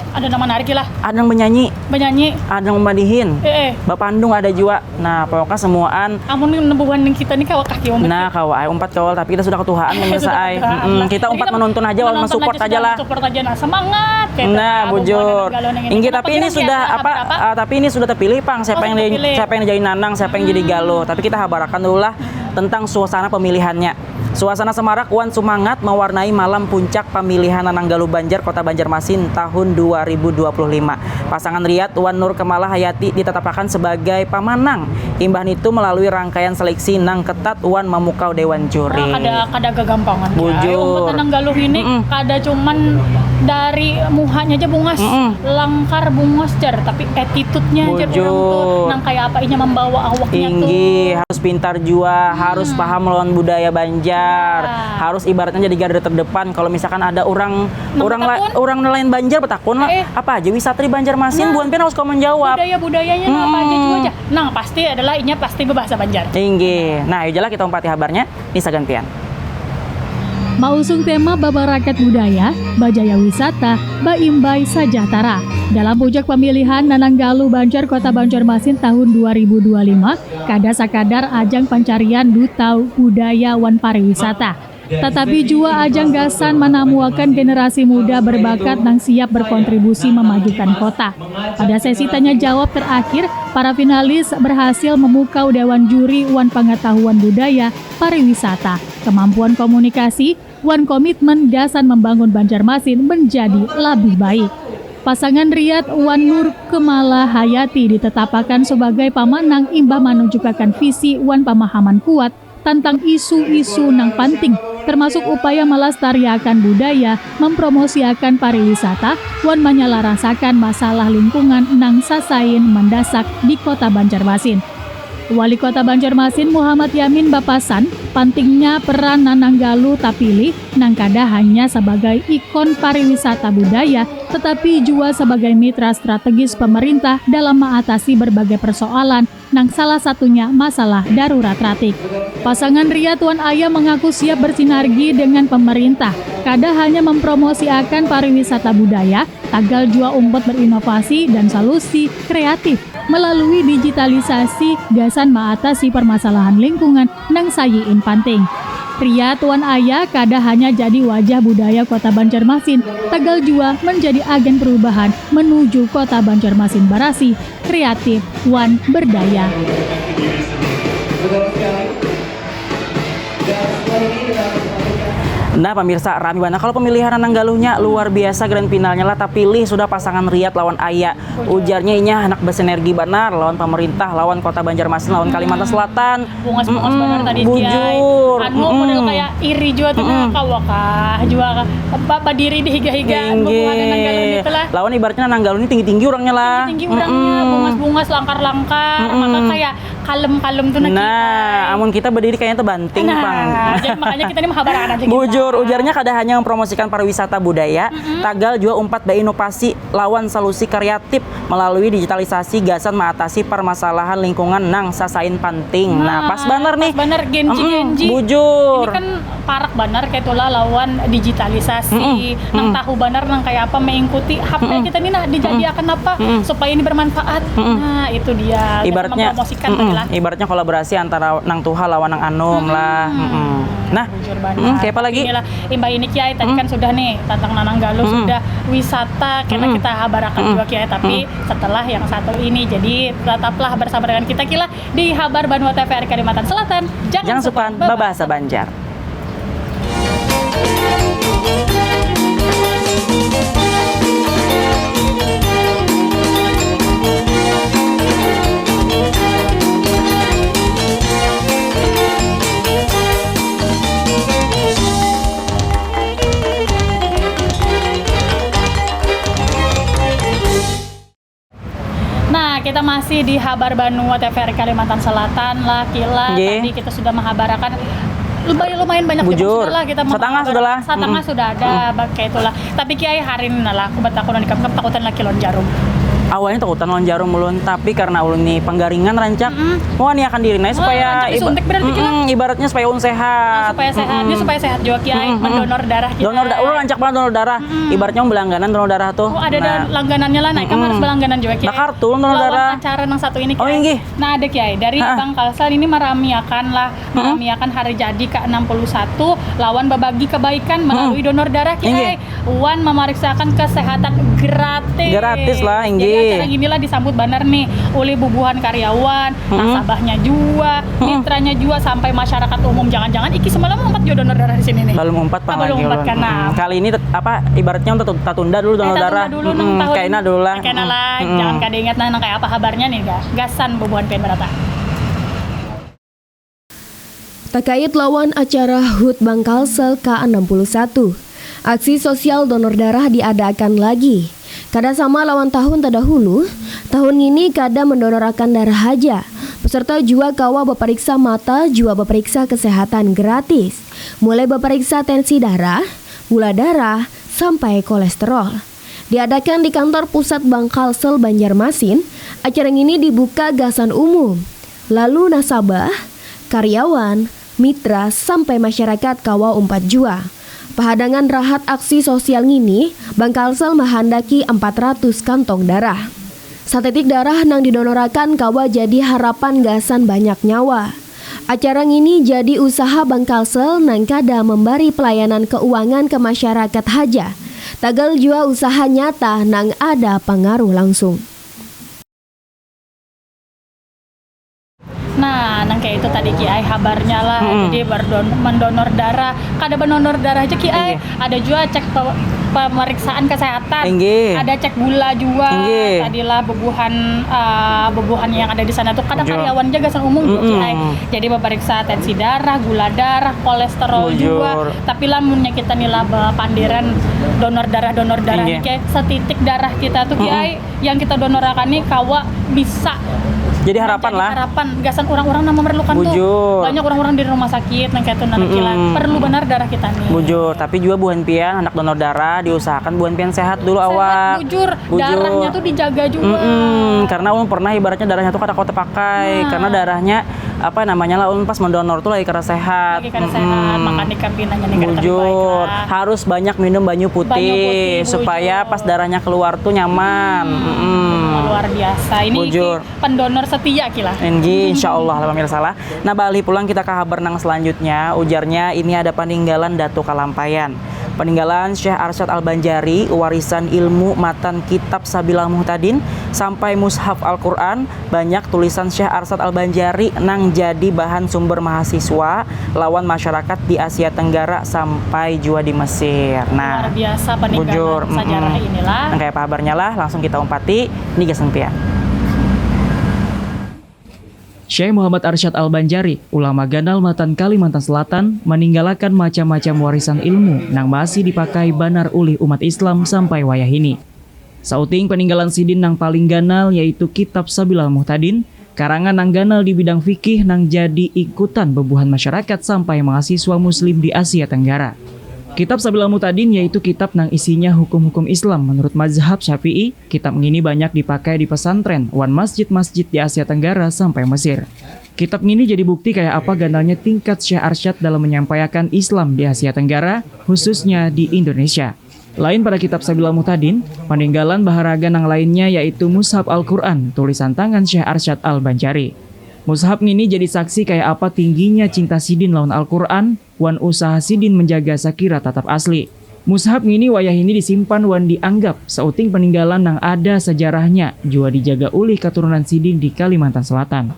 Ada nang menarik lah. ada yang menyanyi, Penyanyi. ada yang memadihin. Eh, eh. Bapandung ada juga. Nah, pokoknya semuaan Amun nebuhan nang kita nih kawa kaki umpat. Nah, kawa ai umpat kawa, tapi kita sudah ketuhaan pemirsa ai. Ketuhaan Mm-mm, lah. Kita Jadi umpat kita menonton aja lawan menonton mensupport aja aja sudah, lah. Support aja nah, semangat kayak Nah, gitu. Bujur. Galau nih. Inggih, Kenapa tapi ini kita sudah biasa apa? apa-apa? Ah, tapi ini sudah terpilih pang siapa Oh, yang terpilih. Siapa yang jadi nanang, siapa yang jadi galuh. Tapi kita habarakan dulu lah tentang suasana pemilihannya. Suasana semarak wan sumangat mewarnai malam puncak pamilihan Nanang Galuh Banjar Kota Banjarmasin tahun dua ribu dua puluh lima. Pasangan Riyad wan Nur Kemala Hayati ditetapakan sebagai pamanang. Imbah nitu melalui rangkaian seleksi nang ketat wan mamukau dewan juri. Nah, kada kada gagampangan. Bujur. Umpat Nanang Galuh ini Mm-mm. Kada cuman dari muhanya aja bungas, Mm-mm. langkar bungas jar, tapi attitude-nya aja orang tuh Bujur. Nang kayak apa inya membawa awaknya tuh. Inggih, harus pintar jua, harus paham lawan budaya Banjar, Ya. Harus ibaratnya jadi garda terdepan. Kalau misalkan ada orang Nang orang la- betakun. Orang nelayan Banjar betakun lah, Eh. Apa aja wisata di Banjarmasin, Nah. Buhan pian harus kamu menjawab. Budaya-budayanya nah apa aja Mm-mm. juga aja. Nah, pasti adalah inya pasti berbahasa Banjar. Inggih. Nah, ayo lah kita umpati habarnya. Ni sagan pian. Mausung tema babarakat budaya, bajaya wisata, baimbai sajahtara. Dalam puncak pamilihan Nanang Galuh Banjar Kota Banjarmasin tahun dua ribu dua lima, kada sakadar ajang pancarian duta budaya wan pariwisata. Tatapi jua ajang gasan manamuakan generasi muda berbakat nang siap berkontribusi mamajukan kota. Pada sesi tanya jawab terakhir, para finalis berhasil memukau dewan juri wan pangatahuan budaya, pariwisata, kemampuan komunikasi, wan komitmen gasan membangun Banjarmasin menjadi labih baik. Pasangan Riyad wan Nur Kemala Hayati ditetapakan sebagai pamanang imbah manunjukakan visi wan pamahaman kuat tantang isu-isu nang panting, termasuk upaya malastariakan budaya, mempromosiakan pariwisata, wan manyalarasakan masalah lingkungan nang sasain mandasak di Kota Banjarmasin. Wali Kota Banjarmasin Muhammad Yamin bapasan, pantingnya peran Nanang Galuh tapilih nang kada hanya sabagai ikon pariwisata budaya, tetapi jua sabagai mitra strategis pemerintah dalam maatasi berbagai persoalan, nang salah satunya masalah darurat ratik. Pasangan Riyad wan Aya mengaku siap bersinergi dengan pemerintah, kada hanya mempromosiakan pariwisata budaya, tagal jua umpat berinovasi dan solusi kreatif melalui digitalisasi gasan maatasi permasalahan lingkungan nang sayiin panting. Riyad wan Aya kada hanya jadi wajah budaya Kota Banjarmasin, tagal jua menjadi agen perubahan menuju Kota Banjarmasin barasih, kreatif, wan berdaya. Nah, pemirsa, rami banar kalau pemilihan Nanang Galuhnya, luar biasa grand finalnya lah, tapilih sudah pasangan Riyad lawan Aya. Ujarnya inya handak basinergi banar lawan pamarintah, lawan Kota Banjarmasin, lawan Kalimantan Selatan. Bungas-bungas banar tadi, Kiai. Bujur. Anu, model kayak iri jua tuh, nah, kawa kah jua kah. Ba-, badiri di higa-higa bubuhan Nanang Galuh gitu lah. Lawan ibaratnya Nanang Galuh ini tinggi-tinggi orangnya lah. Tinggi-tinggi orangnya, bungas-bungas, langkar-langkar, maka kayak kalem-kalem tuh, nah, Kiai. Nah, amun kita badiri kayaknya tebanting pang. Nah, jadi makanya kita ini mahabarakan aja kita. Bujur, ujarnya kada hanya mempromosikan pariwisata budaya, tagal jua umpat bainovasi lawan solusi kreatif melalui digitalisasi gasan maatasi permasalahan lingkungan nang sasain panting. Nah, pas banar nih. Pas banar, Gen Z, Gen Z. Bujur. Ini kan parak banar kayak itulah lawan digitalisasi. Nang tahu banar nang kayak apa mengikuti H P kita nih, nah, dijadiakan apa supaya ini bermanfaat. Nah, itu dia. Ibaratnya, mempromosikan lah. Ibaratnya kolaborasi antara nang tuha lawan nang anum lah. Nah, bujur banar. Kayak apa lagi? Inilah, imbah ini, Kiai, tadi kan sudah nih tentang Nanang Galuh, sudah wisata, kena kita habarakan juga, Kiai, tapi setelah yang satu ini. Jadi tetaplah bersama dengan kita, Kiai, di Habar Banua T V R Kalimantan Selatan. Jangan supan babahasa Banjar. Nah, kita masih di Habar Banua T V R Kalimantan Selatan lah, Kiai lah. Tadi kita sudah menghabarakan lumayan, lumayan banyak. Bujur. Sudah lah kita. Setengah sudah lah. Setengah sudah ada, kayak itulah. Tapi, Kiai, hari ini lah aku batakunan ikam, ikam takutan laki lawan jarum. Awalnya takutan lawan jarum ulun, tapi karena ulun ni panggaringan rancak, mau niakan diri nah supaya disuntik berarti, Kiai lah. Ibaratnya supaya ulun sehat. Supaya sehat. Ini supaya sehat juga, Kiai, mendonor darah kita. Donor darah, ulun rancak banget donor darah. Ibaratnya belangganan donor darah tuh. Oh, ada langganannya lah, nah, ikam harus belangganan juga, Kiai. Nah, kartu donor darah. Lawan acara nang satu ini, Kiai. Oh, inggih. Nah, ada, Kiai, dari Bank Kalsel ini maramiakan lah, maramiakan hari jadi ke enam puluh satu lawan babagi kebaikan melalui donor darah, Kiai. Wan memeriksakan kesehatan gratis. Gratis lah, inggih. Jadi acara gini lah disambut banar nih oleh bubuhan karyawan, nasabahnya jua, mitranya jua, sampai masyarakat umum. Jangan-jangan iki semalam umpat jua donor darah di sini nih. Lalu umpat pang lagi ulun. Kali ini apa, ibaratnya untuk tatunda dulu donor darah. Tatunda dulu nang tahun ini. Kaina dulu lah. Kaina lah, jangan kada ingat nah nang kayak apa habarnya nih, gasan bubuhan pian barata. Takait lawan acara hut Bank Kalsel ka enam puluh satu, aksi sosial donor darah diadakan lagi. Kada sama lawan tahun tadahulu, tahun ngini kada mendonorakan darah haja, peserta jua kawa beperiksa mata jua beperiksa kesehatan gratis, mulai beperiksa tensi darah, gula darah, sampai kolesterol. Diadakan di kantor pusat Bank Kalsel Banjarmasin, acara ngini dibuka gasan umum, lalu nasabah, karyawan, mitra, sampai masyarakat kawa umpat jua. Pahadangan rahat aksi sosial ngini, Bank Kalsel mahandaki empat ratus kantong darah. Satitik darah nang didonorakan kawa jadi harapan gasan banyak nyawa. Acara ngini jadi usaha Bank Kalsel nang kada membari pelayanan keuangan ke masyarakat haja, tagal jua usaha nyata nang ada pangaruh langsung. Nah, nang kayak itu tadi, Kiai, habarnya lah. Jadi berdon-, mendonor darah, kada bendonor darah aja, Kiai. Ada jua cek pe-, pemeriksaan kesehatan. Inggih. Ada cek gula jua. Inggih. Tadilah bubuhan, eh, bubuhan yang ada di sana tuh, kada karyawan aja, gasan umum jua, Kiai. Jadi beperiksa tensi darah, gula darah, kolesterol jua. Tapi lamunnya kita nih lah bepandiran donor darah, donor darah nih, Kiai, setitik darah kita tuh, Kiai, yang kita donorakan nih kawa bisa jadi harapan lah. Harapan gasan orang-orang yang memerlukan tuh. Bujur. Banyak orang-orang di rumah sakit nang kayak tuh, nang kila. Perlu benar darah kita nih. Bujur, tapi juga buhan pian hendak donor darah, diusahakan buhan pian sehat dulu awak. Bujur. Darahnya tuh dijaga juga. Karena ulun pernah ibaratnya darahnya tuh kada kuat terpakai. Karena darahnya apa namanya lah, ulun pas mendonor tuh lagi kada sehat. Lagi kada sehat, makanya ikam pinanya nih kada terbaik lah. Harus banyak minum banyu putih supaya pas darahnya keluar tuh nyaman. Luar biasa. Ini pendonor setia, Kiai lah. Inggih, insya Allah lah, pemirsa lah. Nah, baalih pulang kita ke habar nang selanjutnya. Ujarnya ini ada paninggalan Datu Kalampayan. Paninggalan Syekh Arsyad Al-Banjari, warisan ilmu matan kitab Sabilal Muhtadin, sampai mushaf Al-Quran, banyak tulisan Syekh Arsyad Al-Banjari nang jadi bahan sumber mahasiswa lawan masyarakat di Asia Tenggara sampai jua di Mesir. Nah, luar biasa peninggalan bujur, sejarah mm-mm. Inilah. Nang kayak apa kabarnya lah, langsung kita umpati, ini gasan pian. Syekh Muhammad Arsyad Al-Banjari, ulama ganal matan Kalimantan Selatan, maninggalakan macam-macam warisan ilmu nang masih dipakai banar ulih umat Islam sampai wayah ini. Sauting paninggalan sidin nang paling ganal yaitu kitab Sabilal Muhtadin, karangan nang ganal di bidang fikih nang jadi ikutan bebuhan masyarakat sampai mahasiswa muslim di Asia Tenggara. Kitab Sabilal Muhtadin yaitu kitab nang isinya hukum-hukum Islam menurut mazhab Syafi'i. Kitab ngini banyak dipakai di pesantren wan masjid-masjid di Asia Tenggara sampai Mesir. Kitab ngini jadi bukti kaya apa ganalnya tingkat Syekh Arsyad dalam menyampaiakan Islam di Asia Tenggara, khususnya di Indonesia. Lain pada kitab Sabilal Muhtadin, paninggalan baharaga nang lainnya yaitu Mushaf Al-Quran tulisan tangan Syekh Arsyad Al-Banjari. Mushaf ngini jadi saksi kaya apa tingginya cinta sidin lawan Al-Quran wan usaha sidin menjaga sakira tatap asli. Mushaf ngini wayah ini disimpan wan dianggap sauting paninggalan nang ada sajarahnya jua dijaga ulih katurunan sidin di Kalimantan Selatan.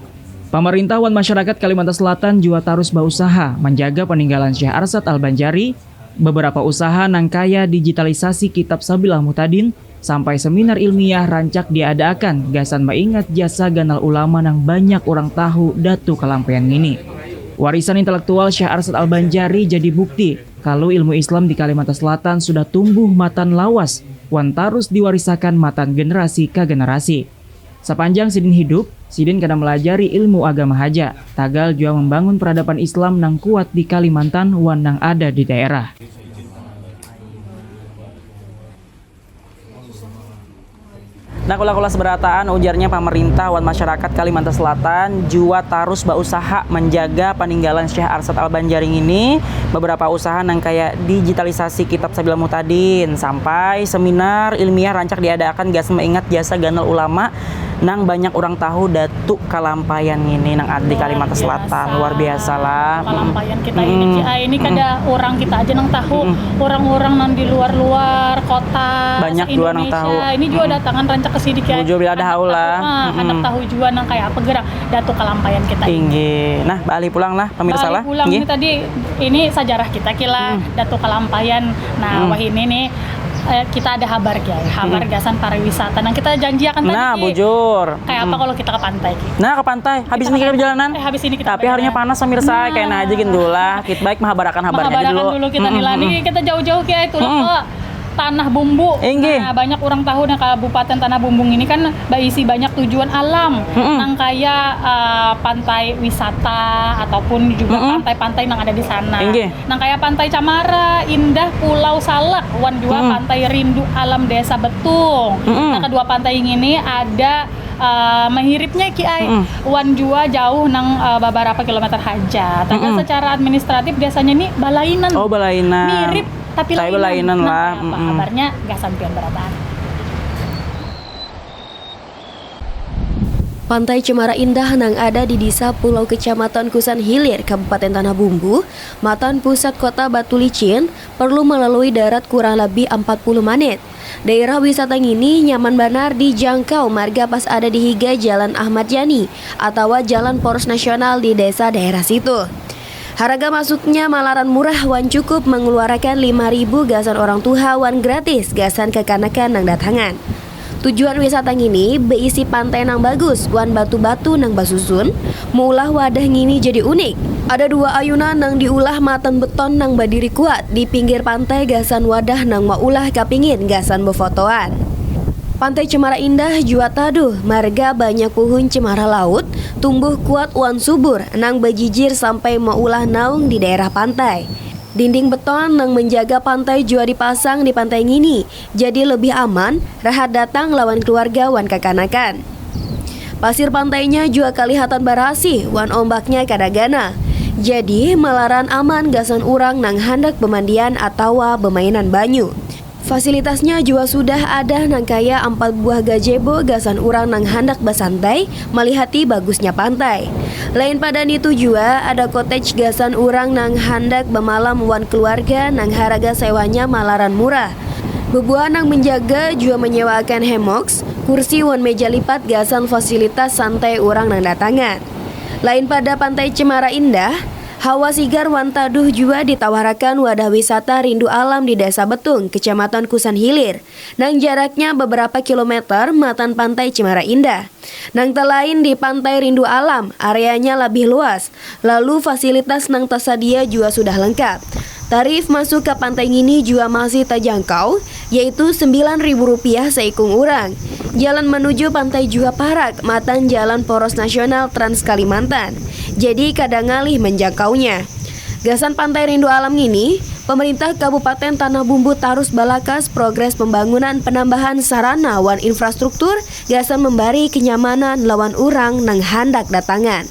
Pamarintah wan masyarakat Kalimantan Selatan jua tarus bausaha manjaga paninggalan Syekh Arsyad Al-Banjari. Beberapa usaha nang kaya digitalisasi kitab Sabilal Muhtadin sampai seminar ilmiah rancak diadaakan gasan maingat jasa ganal ulama nang banyak urang tahu Datu Kalampaian ngini. Warisan intelektual Syekh Arsyad Al-Banjari jadi bukti kalu ilmu Islam di Kalimantan Selatan sudah tumbuh matan lawas wan tarus diwarisakan matan generasi ka generasi. Sapanjang sidin hidup, sidin kada melajari ilmu agama haja, tagal jua membangun peradaban Islam nang kuat di Kalimantan wan nang ada di daerah. Nah, kula-kula seberataan, ujarnya pamerintah wan masyarakat Kalimantan Selatan jua tarus bausaha menjaga paninggalan Syekh Arsyad Al-Banjari ngini. Beberapa usaha nang kaya digitalisasi kitab Sabilal Muhtadin sampai seminar ilmiah rancak diadaakan gasan maingat jasa ganal ulama nang banyak urang tahu Datu Kalampaian ngini nang ada di Kalimantan Selatan. Luar biasa lah. Kalampaian kita ini, Ci, ah, ini kada urang kita aja nang tahu, urang-urang nang di luar-luar kota, banyak jua nang tahu. Ini jua datangan rancak ke sini, Ci, ai. Bujur, bila ada haul lah. Handak tahu jua nang kaya apa gerak Datu Kalampaian kita ini. Inggih. Nah, baalih pulang lah, pamirsa lah. Baalih pulang ini tadi, ini sajarah kita kila, Datu Kalampaian. Nah, wahini nih, eh, kita ada habar, Ki, habar gasan pariwisata nang kita janjiakan tadi, Ki. Nah, bujur. Kayak apa kalau kita ke pantai, Ki? Nah, ke pantai. Habis ini kita perjalanan. Eh, habis ini kita perjalanan. Tapi harinya panas, pemirsa. Kena aja gin dulu lah. Kita baik mahabarakan habarnya aja dulu. Mahabarakan dulu kita nih lah. Nih, kita jauh-jauh, Ki, itu loh, ke Tanah Bumbu. Inggih. Nah, banyak orang tahu, nah, Kabupaten Tanah Bumbu ini kan baisi banyak tujuan alam. Nang kaya, eh, pantai wisata ataupun juga pantai-pantai nang ada di sana. Inggih. Nang kaya Pantai Camara, Indah, Pulau Salak, wan jua Pantai Rindu Alam Desa Betung. Nah, kedua pantai ngini ada, eh, mahiripnya, Ki ai. Wan jua jauh nang, eh, babarapa kilometer haja. Tapi secara administratif biasanya ni balainan. Oh, balainan. Mirip, tapi lainan. Nah, kaya apa kabarnya? Gasan pian barataan. Pantai Cemara Indah nang ada di Desa Pulau, Kecamatan Kusan Hilir, Kabupaten Tanah Bumbu, matan pusat kota Batu Licin, perlu melalui darat kurang lebih empat puluh menit. Daerah wisata ngini nyaman banar dijangkau marga pas ada di higa Jalan Ahmad Yani atawa Jalan Poros Nasional di desa daerah situ. Haraga masuknya malaran murah wan cukup mengeluarakan lima ribu gasan orang tuha wan gratis gasan kekanakan nang datangan. Tujuan wisata ngini beisi pantai nang bagus wan batu-batu nang basusun, meulah wadah ngini jadi unik. Ada dua ayunan nang diulah matan beton nang badiri kuat di pinggir pantai gasan wadah nang maulah kapingin gasan befotoan. Pantai Cemara Indah jua taduh marga banyak puhun cemara laut tumbuh kuat wan subur nang bajijir sampai maulah naung di daerah pantai. Dinding beton nang menjaga pantai jua dipasang di pantai ngini, jadi lebih aman, rahat datang lawan keluarga wan kakanakan. Pasir pantainya jua kalihatan barasih wan ombaknya kada ganal. Jadi, malaran aman gasan urang nang handak bemandian atawa bemainan banyu. Fasilitasnya jua sudah ada nang kaya empat buah gazebo gasan urang nang handak basantai, malihati bagusnya pantai. Lain pada nitu jua ada cottage gasan urang nang handak bamalam wan keluarga nang haraga sewanya malaran murah. Bebuah nang menjaga jua menyewaakan hammocks, kursi wan meja lipat gasan fasilitas santai urang nang datangan. Lain pada Pantai Cemara Indah, hawa sigar wan taduh jua ditawarakan wadah wisata rindu alam di Desa Betung, Kecamatan Kusan Hilir, nang jaraknya beberapa kilometer matan Pantai Cemara Indah. Nang talain di Pantai Rindu Alam, areanya labih luas, lalu fasilitas nang tasadia jua sudah lengkap. Tarif masuk ka pantai ngini jua masih tajangkau, yaitu sembilan ribu rupiah saikung urang. Jalan manuju pantai jua parak matan jalan poros nasional Trans Kalimantan, jadi kada ngalih manjangkaunya. Gasan Pantai Rindu Alam ngini, pemerintah Kabupaten Tanah Bumbu tarus balakas progres pembangunan penambahan sarana wan infrastruktur gasan membari kenyamanan lawan urang nang handak datangan.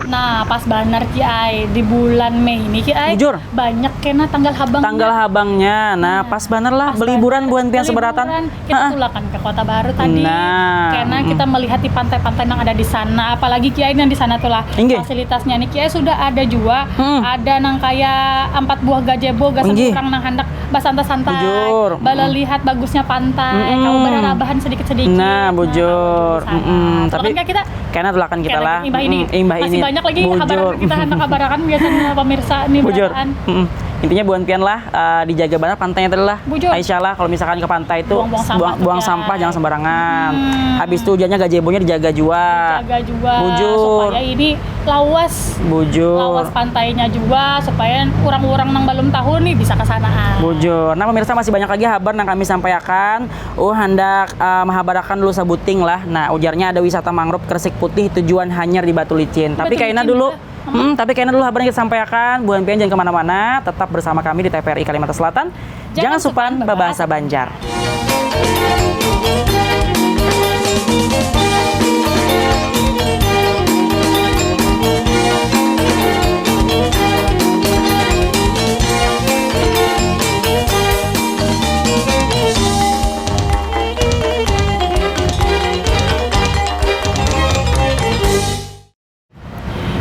Nah, pas banar Ki ai, di bulan Mei ini Ki ai, Bujur. banyak kena tanggal habang. Tanggal habangnya, nah Nah, pas banar lah pas beliburan banar. buhan pian Beliburan. Seberatan. Kita Heeh. tulakan ke Kota Baru tadi. Nah, Karena mm. kita melihat di pantai-pantai yang ada di sana, apalagi Ki ai yang di sana tuh lah. Inggih. Fasilitasnya nih Ki ai sudah ada jua. Mm. Ada nang kayak empat buah gazebo gasan Inggih. Urang nang handak basantai-santai. Bujur. Bala lihat bagusnya pantai, Mm-mm. kawa bararabahan sedikit-sedikit. Nah, bujur. Di sana. Mm-mm. Tulakan Tapi kah kita? Kena tulakan kita Kena lah. imbah ini. Mm-mm, imbah Masih ini. Banyak lagi Bujur. Habaran kita handak habarakan biasanya pemirsa nih. Bujur. Barataan. Mm-mm. Intinya buhan pian lah eh, dijaga banget pantainya tadi lah. Bujur. Aisyah lah kalau misalkan ke pantai itu Buang-buang sampah buang, buang tepian. Sampah jangan sembarangan. Hmm. Habis itu hujannya gazebonya dijaga jua. Jaga jua Bujur. Supaya ini lawas. Bujur. Lawas pantainya jua supaya orang-orang yang belum tahu nih bisa ke sana. Bujur. Nah pemirsa masih banyak lagi habar yang kami sampaikan. Oh handak uh, menghabarakan dulu sabuting lah. Nah ujarnya ada wisata mangrove Kresik Putih tujuan hanyar di Batu Licin. Tapi Batu kaina Licin dulu. juga. Hmm, tapi kaina dulu habar yang kita sampaikan. Buhan pian jangan kemana-mana. Tetap bersama kami di T V R I Kalimantan Selatan. Jangan, Jangan supan supan babahasa Banjar.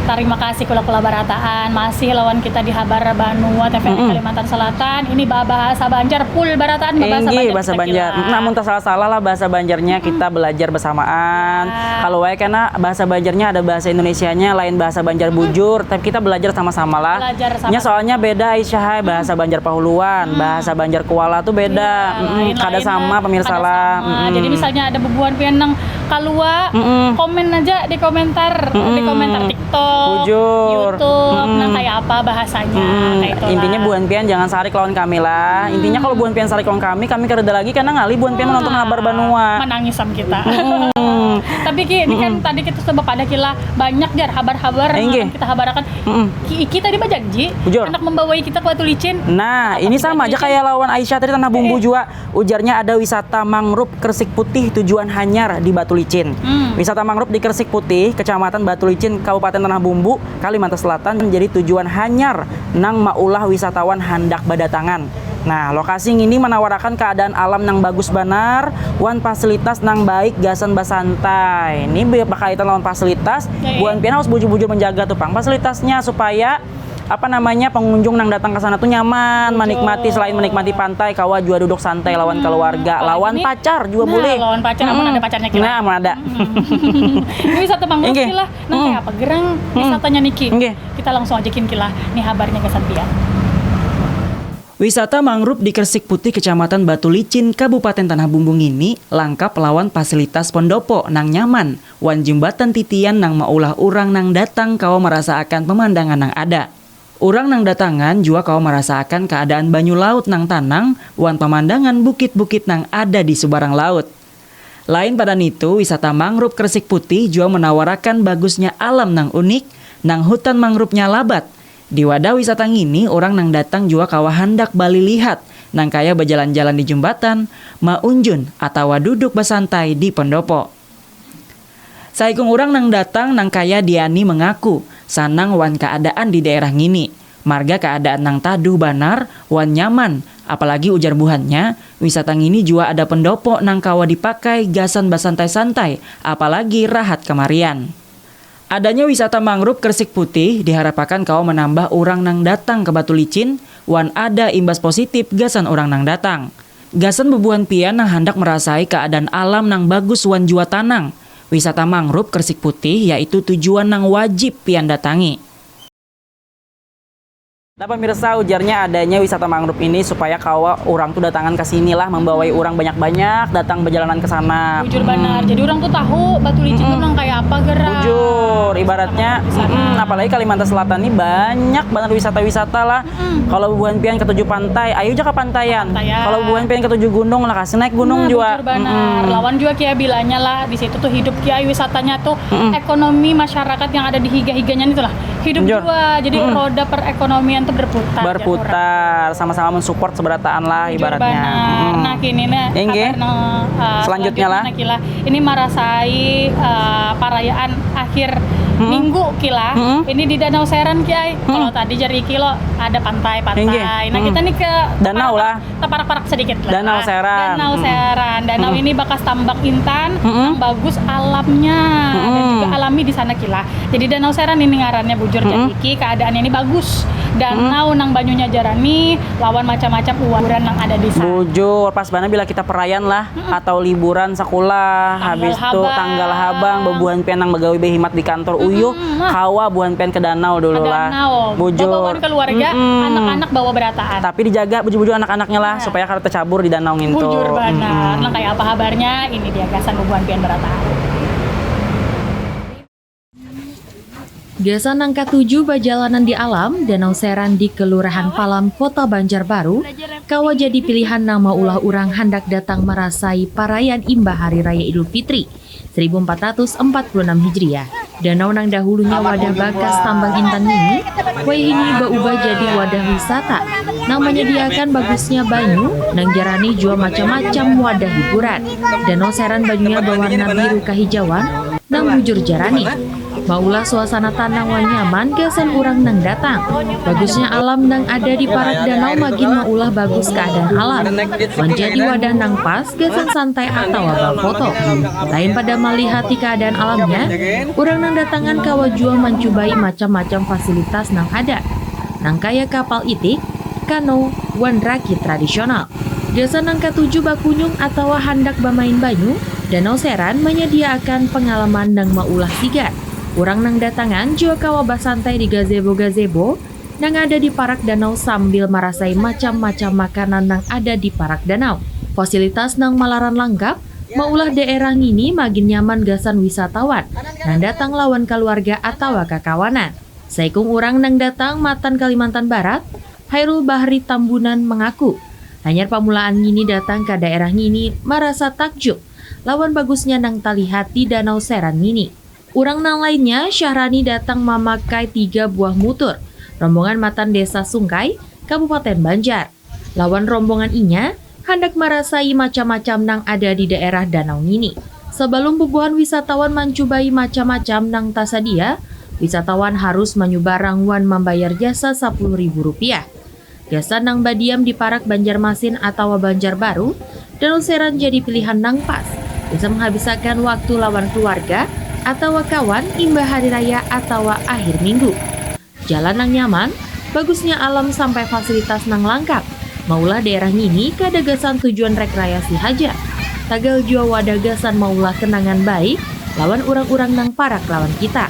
Tarima kasih kula-kula barataan masih lawan kita di Habar Banua T V R I Mm-mm. Kalimantan Selatan. Ini ba- bahasa Banjar full barataan ba- bahasa Inggih, Banjar bahasa kita Banjar. kira. Nah, mun tasalah-salah lah bahasa Banjarnya kita belajar bersamaan. Ah. Kalau wae kena bahasa Banjarnya ada bahasa Indonesianya, lain bahasa Banjar bujur, tapi kita belajar sama-sama lah. Belajar sama-sama. Nya soalnya beda Aisyah hai, bahasa Banjar Pahuluan, bahasa Banjar Kuala tuh beda. Iya, Mm-mm, lain-lain kada sama lah, pemirsa kada lah. sama. Mm-mm. Jadi misalnya ada bubuhan pian nang kalua, Mm-mm. komen aja di komentar, di Mm-mm. komentar TikTok, Bujur. YouTube, Mm-mm. nah kayak apa bahasanya, Hmm, kayak itulah. Intinya buhan pian jangan sarik lawan kami lah. Intinya kalau buhan pian sarik lawan kami, kami kada lagi karena ngalih buhan pian menonton Wah, Habar Banua. Menangis sama kita. Hmm. Tapi Ki, ini kan tadi kita sudah pada kila banyak jar habar-habar yang Inggih. akan kita habarakan. Mm-mm. Ki Iki tadi berjanji Bujur. anak membawai kita ke Batu Licin. Nah, ini sama aja kayak lawan Aisyah tadi tanah bumbu jua. Ujarnya ada wisata mangrove Kresik Putih tujuan hanyar di Batu Licin. Hmm. Wisata mangrove di Kresik Putih, Kecamatan Batu Licin, Kabupaten Tanah Bumbu, Kalimantan Selatan menjadi tujuan hanyar nang maulah wisatawan handak badatangan. Nah, lokasi ngini menawarakan keadaan alam nang bagus banar wan fasilitas nang baik gasan basantai. Ini be- berkaitan lawan fasilitas, Oke. buhan pian harus bujur-bujur menjaga tuh pang fasilitasnya supaya apa namanya pengunjung nang datang ke sana tuh nyaman, Bujur. Menikmati selain menikmati pantai, kawa jua duduk santai lawan keluarga, Apalagi lawan nih, pacar jua nah, boleh. Lawan pacar, amun Mm-mm. Ada pacarnya kira. Nah, amun ada. Ini wisata mangrove Inggih. Ki lah. Nah, Hmm. kayak apa gerang Hmm. wisatanya niki? Inggih. Kita langsung ajakin Ki lah. Nih habarnya gasan pian. Wisata mangrove di Kresik Putih, Kecamatan Batu Licin, Kabupaten Tanah Bumbu ngini langkap lawan fasilitas pondopo nang nyaman, wan jumbatan titian nang maulah urang nang datang kawa marasaakan pemandangan nang ada. Urang nang datangan jua kawa marasaakan keadaan banyu laut nang tanang wan pemandangan bukit-bukit nang ada di subarang laut. Lain pada nitu, wisata mangrove Kresik Putih jua menawarakan bagusnya alam nang unik, nang hutan mangrove-nya labat. Di wadah wisata ngini, urang nang datang jua kawa handak balilihat, nang kaya bajalan-jalan di jumbatan, maunjun, atawa duduk basantai di pondopo. Saikung urang nang datang nang kaya Diani mengaku sanang wan keadaan di daerah ngini. Marga keadaan nang taduh banar wan nyaman, apalagi ujar buhannya, wisata ngini jua ada pendopo nang kawa dipakai gasan basantai-santai, apalagi rahat kamarian. Adanya wisata mangrove Kresik Putih diharapakan kawa menambah urang nang datang ke Batu Licin wan ada imbas positif gasan urang nang datang. Gasan bubuhan pian nang handak merasai keadaan alam nang bagus wan jua tanang, wisata mangrove Kersik Putih yaitu tujuan nang wajib pian datangi. Nah pemirsa, ujarnya adanya wisata mangrove ini supaya kawa urang tu datangan ka sini lah, membawai urang banyak-banyak datang bajalanan ke sana. Bujur banar. Jadi urang tu tahu Batu Licin tu nang kaya apa gerak. Bujur, ibaratnya, mm, apalagi Kalimantan Selatan ni banyak banar wisata-wisata lah. Kalau bubuhan pian ketuju pantai, ayu ja ka pantaian. Kalau bubuhan pian ketuju gunung lah, kasi naik gunung jua. Bujur banar. Lawan jua kia bilanya lah, di situ tu hidup kia wisatanya tu, ekonomi masyarakat yang ada di higa-higanya ni tu lah hidup jua. Jadi roda perekonomian tu berputar. Berputar, sama-sama mensupport seberataan lah ibaratnya. Nah kini nih kabar nang, eh, selanjutnya lah. Ini marasai, eh, parayaan akhir minggu kila. Ini di Danau Seran kiai. Kalau tadi jari kilo ada pantai, pantai. Nah kita nih ke danau lah. Taparak-parak sedikit lah. Danau Seran. Danau Seran. Danau ini bakas tambak intan, yang bagus alamnya dan juga alami di sana kila. Jadi Danau Seran ini ngarannya bujur. Jadi iki keadaannya ini bagus. Danau nang banyunya jarani lawan macam-macam uaran nang ada di sana. Bujur, pas banar bila kita perayaan lah atau liburan sekolah, habis tu tanggal habang, bebuhan pian nang begawi behimat di kantor, uyuh, kawa buhan pian ke danau dulu lah. Bujur. Bawa keluarga, anak-anak bawa berataan. Tapi dijaga bujur-bujur anak-anaknya lah supaya kada tercabur di danau ngintu. Bujur banar. Nah, kayak apa kabarnya? Ini dia gasan bubuhan pian berataan. Gasan nang katuju bajalanan di alam, Danau Seran di Kelurahan Palam, Kota Banjarbaru, kawa jadi pilihan nang maulah urang handak datang marasai parayaan imbah Hari Raya Idul Fitri seribu empat ratus empat puluh enam Hijriah. Danau nang dahulunya wadah bakas tambang intan ini, wayahini baubah jadi wadah wisata nang manyadiakan bagusnya banyu nang jarani jua macam-macam wadah hiburan. Danau Seran banyunya bawarna biru kahijauan nang bujur jarani. Maulah suasana tanang wan nyaman gasan urang nang datang. Bagusnya alam nang ada di parak danau magin maulah bagus keadaan alam. Manjadi wadah nang pas gasan santai atawa bafoto. Lain pada malihati keadaan alamnya, urang nang datangan kawa jua mancubai macam-macam fasilitas nang ada, nang kaya kapal itik, kano, wan rakit tradisional. Gasan nang katuju bakunyung atawa handak bamain banyu, Danau Seran manyadiaakan pangalaman nang maulah sigar. Urang nang datangan jua kawa basantai di gazebo-gazebo nang ada di parak danau sambil marasai macam-macam makanan nang ada di parak danau. Fasilitas nang malaran langkap, maulah daerah ngini magin nyaman gasan wisatawan nang datang lawan kaluarga atawa kakawanan. Saikung urang nang datang matan Kalimantan Barat, Hairul Bahri Tambunan, mangaku, hanyar pamulaan ngini datang ka daerah ngini marasa takjub lawan bagusnya nang talihat di Danau Seran ngini. Urang nang lainnya, Syahrani, datang mamakai tiga buah mutur, rombongan matan Desa Sungkai, Kabupaten Banjar. Lawan rombongan inya, handak marasai macam-macam nang ada di daerah danau ngini. Sabalum bubuhan wisatawan mancubai macam-macam nang tasadia, wisatawan harus manyubarang wan mambayar jasa sapuluh ribu rupiah. Gasan nang badiam di parak Banjarmasin atawa Banjarbaru, Danau Seran jadi pilihan nang pas gasan menghabisakan waktu lawan keluarga atawa kawan imbah hari raya atawa akhir minggu. Jalan nang nyaman, bagusnya alam sampai fasilitas nang langkap maulah daerah ngini kada gasan tujuan rekreasi haja, tagal jua wadah gasan maulah kenangan baik lawan urang-urang nang parak lawan kita.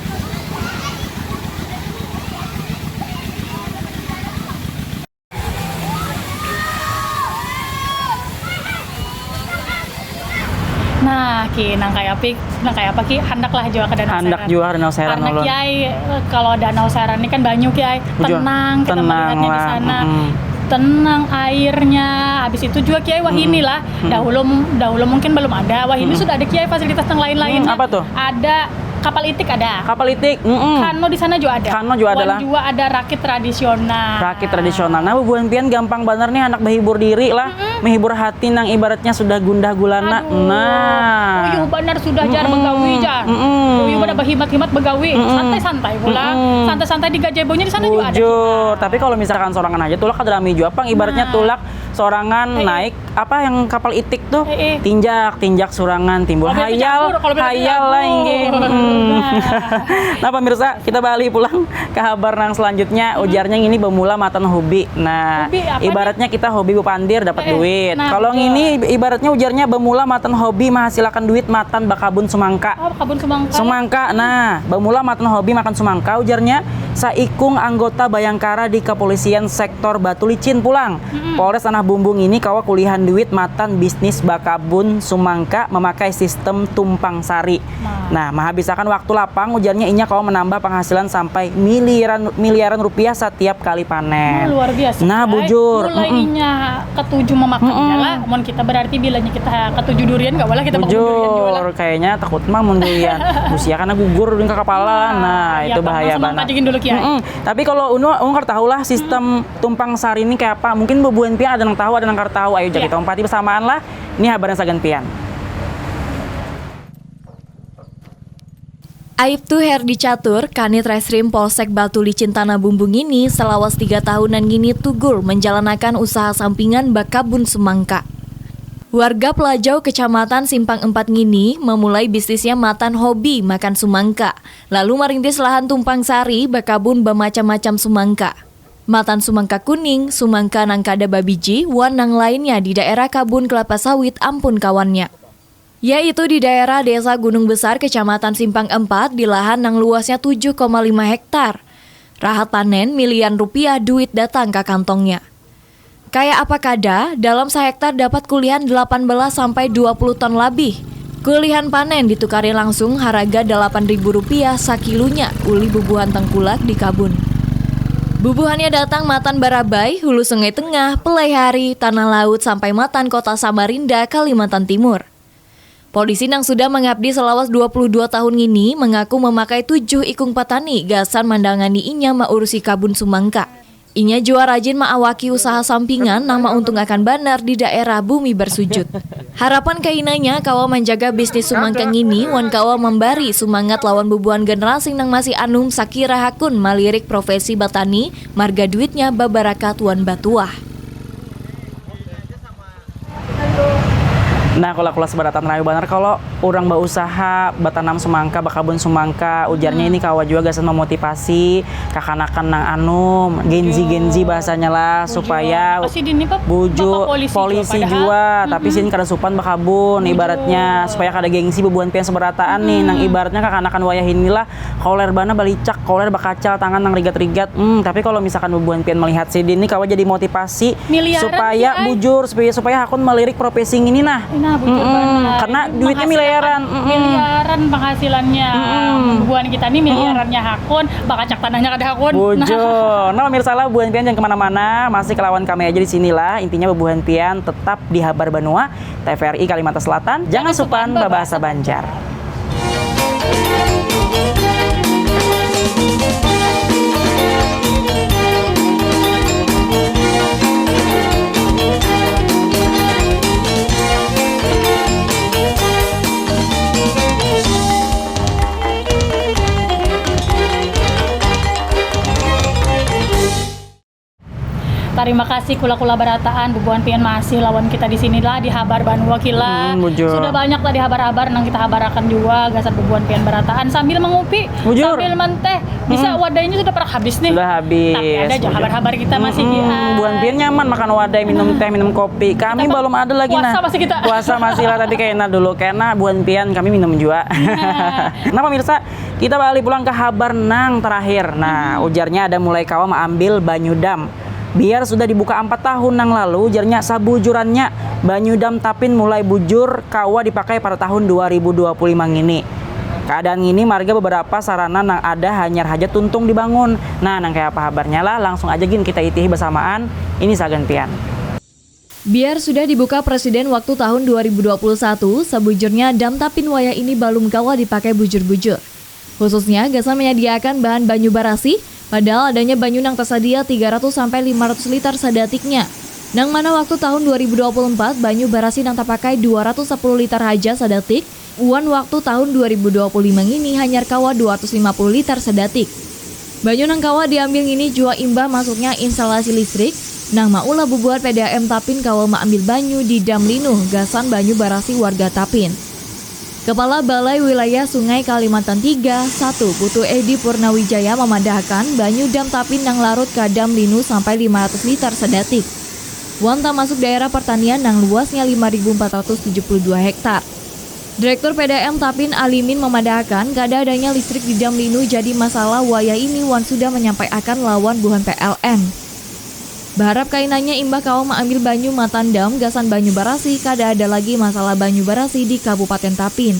Nah, Ki, nang kaya apa, nang kaya apa, Ki, handak lah jua ke Danau Seran. Handak jua ke Danau Seran ulun. Karena, Kiai, kalau Danau Seran ini kan banyu, Kiai. Bujur. Tenang, kita melihatnya di sana. Tenang airnya. Habis itu juga, Kiai, wahini lah. Dahulu, dahulu mungkin belum ada. Wahini sudah ada, Kiai, fasilitas yang lain-lain. Apa tuh? Ada kapal itik ada. Kapal itik, mm-mm. Kano di sana juga ada. Kano juga ada lah. Wan juga ada rakit tradisional. Rakit tradisional. Nah, bubuhan pian gampang banar nih handak menghibur diri lah, menghibur hati nang ibaratnya sudah gundah gulana. Aduh, nah. Uyuh banar sudah jar begawi jar. Mm-mm. Uyuh banar berhimat-himat begawi. Mm-mm. Santai-santai pula. Mm-mm. Santai-santai di gazebonya di sana juga ada. Bujur. Tapi kalau misalkan sorangan aja tulak kada rami juga pang, ibaratnya tulak sorangan naik apa yang kapal itik tuh, tinjak tinjak surangan timbul hayal, hayal lah inggih. Nah pemirsa, kita balik pulang ke habar nang selanjutnya. Ujarnya ini bermula matan hobi. Nah, ibaratnya kita hobi bepandir dapat duit. Kalau ini ibaratnya ujarnya bermula matan hobi menghasilkan duit matan bakabun sumangka. Sumangka. Nah, bermula matan hobi makan sumangka ujarnya saikung anggota Bayangkara di Kepolisian Sektor Batu Licin pulang. Polres Tanah Bumbung ini kawa kulihan duit matan bisnis bakabun sumangka memakai sistem tumpang sari. Nah, menghabiskan waktu lapang ujarnya inya kawa menambah penghasilan sampai miliaran miliaran rupiah setiap kali panen. Luar biasa. Nah, bujur. Mulai inya ketuju memakan lah. Mun kita berarti bilanya kita ketuju durian gak boleh kita makan durian juga lah. Kayaknya takut mah mun durian. Usia karena gugur durian ke kepala. Nah, itu bahaya banget. Tapi kalau Unu, Unu nggak tahu lah sistem tumpang sari ini kayak apa. Mungkin bubuhan pian ada yang tahu, ada yang nggak tahu. Ayo jadi tompati bersamaan lah. Ini habarnya sagan pian. Aibtu Herdi Catur, Kanit Reskrim Polsek Batu Licin Tanah Bumbung ini selawas tiga tahunan ngini tugur menjalanakan usaha sampingan bakabun semangka. Warga Pelajau, Kecamatan Simpang Empat ngini memulai bisnisnya matan hobi makan sumangka, lalu marintis lahan tumpang sari bakabun bamacam-macam sumangka. Matan sumangka kuning, sumangka nang kada babiji, wan nang lainnya di daerah kabun kelapa sawit ampun kawannya. Yaitu di daerah Desa Gunung Besar, Kecamatan Simpang Empat, di lahan nang luasnya tujuh koma lima hektar. Rahat panen, milian rupiah duit datang ka kantongnya. Kaya apa kada, dalam sahektar dapat kulihan delapan belas sampai dua puluh ton labih. Kulihan panen ditukari langsung haraga delapan ribu rupiah sakilunya ulih bubuhan tengkulak di kabun. Bubuhannya datang matan Barabai, Hulu Sungai Tengah, Pelaihari, Tanah Laut, sampai matan kota Samarinda, Kalimantan Timur. Polisi nang sudah mangabdi salawas dua puluh dua tahun ngini mangaku mamakai tujuh ikung patani gasan mandangani inya maurusi kabun sumangka. Inya jua rajin maawaki usaha sampingan nang mauntungakan banar di daerah Bumi Bersujud. Harapan kainanya kawa manjaga bisnis sumangka ngini wan kawa mambari sumangat lawan bubuhan generasi nang masih anum sakira hakun malirik profesi batani marga duitnya babarakat wan batuah. Nah, kula-kula sabarataan rayu banar kalo urang bausaha batanam sumangka, bakabun sumangka, ujarnya ini kawa jua gasan mamotipasi kakanakan nang anum, genzi genzi bahasanya lah, supaya bujur polisi jua, tapi sidin kada supan bakabun ibaratnya, supaya kada gengsi bubuhan pian sabarataan nih, nang ibaratnya kakanakan wayah ini lah. Koler bana balicak, koler bakacal tangan nang rigat-rigat. Hmm, tapi kalau misalkan bubuhan pian melihat sidin ni kawa jadi motivasi supaya bujur, supaya supaya hakun melirik profesi ngini nah. Nah, bujur banar. Karena duitnya miliaran. Miliaran penghasilannya. Bubuhan kita ni miliarannya hakun, bakacak tanahnya kada hakun. Bujur. Nah, pemirsa lah bubuhan pian jangan kemana-mana, masih kelawan kami aja di sinilah. Intinya bubuhan pian tetap di Habar Banua. T V R I Kalimantan Selatan, jangan supan babahasa Banjar. Tarima kasih kula-kula barataan, bubuhan pian masih lawan kita di sini lah di Habar Banua Kila. Hmm, bujur. Sudah banyak tadi habar-habar nang kita habarakan jua gasan bubuhan pian barataan sambil mangupi, bujur, sambil manteh. Bisa, hmm, wadainya sudah parak habis nih. Sudah habis. Tapi ada aja bujur, habar-habar kita masih, hmm, di, ah, bubuhan pian nyaman makan wadai, minum teh, minum kopi. Kami balum ada lagi, nah. Puasa masih kita. Puasa masih lah, tapi kena dulu. Kena bubuhan pian kami minum jua. Nah. Nah, pemirsa, kita balik pulang ke habar nang terakhir. Nah, ujarnya ada mulai kawa maambil banyu dam. Biar sudah dibuka ampat tahun nang lalu, ujarnya sabujurannya banyu dam Tapin mulai bujur kawa dipakai pada tahun dua ribu dua puluh lima ngini. Keadaan ngini marga beberapa sarana nang ada hanyar haja tuntung dibangun. Nah, nang kaya apa habarnya lah, langsung aja gin kita itihi bersamaan. Ini sagan pian. Biar sudah dibuka Presiden waktu tahun dua ribu dua puluh satu, sabujurnya dam Tapin wayah ini balum kawa dipakai bujur-bujur. Khususnya gasan menyadiakan bahan banyu barasih, padahal adanya banyu nang tasadia tiga ratus sampai lima ratus liter sadatiknya. Nang mana waktu tahun dua ribu dua puluh empat, banyu barasih nang tapakai dua ratus sepuluh liter haja sadatik, wan waktu tahun dua ribu dua puluh lima ngini hanyar kawa dua ratus lima puluh liter sadatik. Banyu nang kawa diambil ngini jua imbah masuknya instalasi listrik, Nang maulah bubuhan P D A M Tapin kawa maambil banyu di Dam Linu gasan banyu barasih warga Tapin. Kepala Balai Wilayah Sungai Kalimantan tiga, satu, Putu Edi Purnawijaya mamadahakan banyu Dam Tapin nang larut ka Dam Linu sampai lima ratus liter sadetik. Wan tamasuk daerah pertanian nang luasnya lima ribu empat ratus tujuh puluh dua hektar. Direktur P D A M Tapin Alimin mamadahakan kada adanya listrik di Dam Linu jadi masalah wayah ini wan sudah manyampaiakan lawan buhan P L N. Baharap kainanya imbah kawa maambil banyu matan dam gasan banyu barasih, kada ada lagi masalah banyu barasih di Kabupaten Tapin.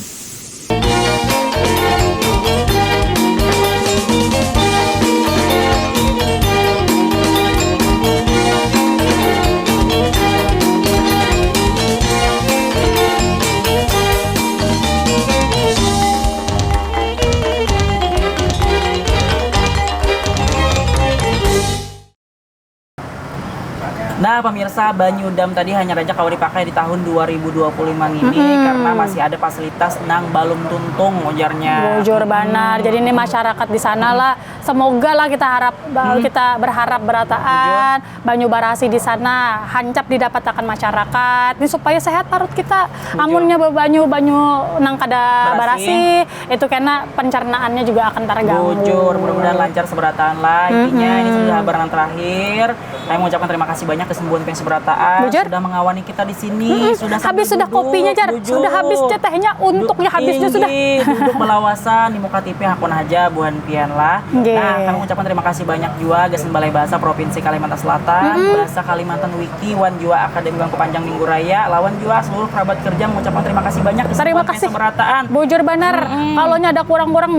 Nah, pemirsa, banyu dam tadi hanya raja kawa dipakai di tahun dua ribu dua puluh lima ini karena masih ada fasilitas nang balum tuntung, ujarnya. Bujur banar. Jadi ini masyarakat di sana lah, semoga lah kita harap, ba- kita berharap berataan banyu barasih di sana hancap didapatakan masyarakat. Ini supaya sehat parut kita. Amunnya banyu-banyu nang kada barasih, itu kena pencernaannya juga akan terganggu. Bujur, mudah-mudahan lancar seberataan lah. Intinya ini sudah habar nang terakhir. Kami mengucapkan terima kasih banyak gasan buhan pian seberataan sudah mengawani kita di sini. Sudah habis sudah kopinya, Jar. Sudah habis teh tehnya, untuknya habisnya sudah. Duduk belawasan di muka T V hakun haja buhan pian lah. Nah, kami mengucapkan terima kasih banyak jua gasan Balai Bahasa Provinsi Kalimantan Selatan, Bahasa Kalimantan Wiki, wan jua Akademi Bangku Panjang Minggu Raya, lawan jua seluruh kerabat kerja mengucapkan terima kasih banyak gasan buhan pian seberataan. Bujur banar. Kalau nya ada kurang-kurang,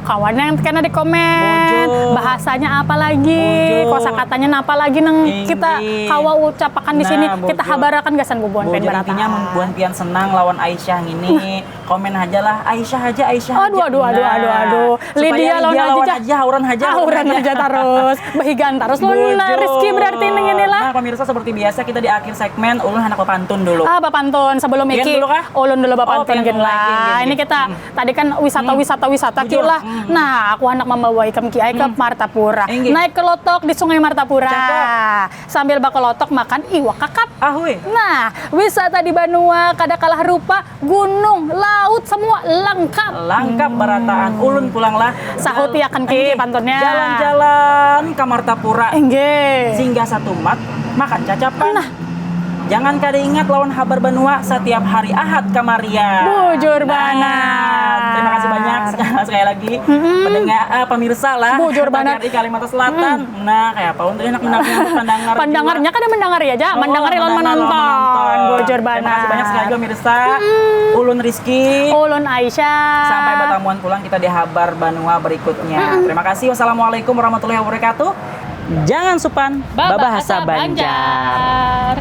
kawan yang kena di komen. Bahasanya apa lagi? Kosakatanya napa lagi nang kita kawa ucapakan di sini? Kita habarakan gasan bubuhan pian berataan. Intinya mun buhan pian senang lawan Aisyah ngini, komen haja lah, Aisyah haja, Aisyah haja. Aduh, aduh, aduh, aduh, aduh. Supaya Lydia lawan Lydia Haji, hauran haja, hauran haja tarus. Behigan tarus lun, Rizky berarti nang ini lah. Nah, pemirsa, seperti biasa kita di akhir segmen, ulun handak bapantun dulu. Ah, bapantun sebelum iki. Pian dulu kah? Ulun dulu bapantun gin lah. Ini kita tadi kan wisata, wisata, wisata kiu lah. Nah, aku handak membawa ikam kiai ke Martapura. Naik ke lotok di Sungai Martapura. Sambil bakelotok makan iwak kakap. Ahui. Nah, wisata di banua kada kalah rupa, gunung, laut, semua lengkap. Lengkap barataan. Ulun pulang lah. Sahuti akan ki pantunnya. Jalan-jalan ka Martapura. Inggih. Singgah satumat, makan cacapan. Nah. Jangan kada ingat lawan habar banua setiap hari Ahad kamarian. Bujur banar. Terima kasih banyak sekali lagi pendengar, eh, pemirsa lah. Bujur banar. Dari Kalimantan Selatan. Nah, kayak apa? Untuk enak menang pendengar. Pendengarnya kada mendengar ya, ja. Mendengar lawan menonton. Bujur banar. Terima kasih banyak sekali lagi pemirsa. Ulun Rizky. Ulun Aisyah. Sampai bertamuan pulang kita di habar banua berikutnya. Terima kasih. Wassalamualaikum warahmatullahi wabarakatuh. Jangan supan babahasa Banjar.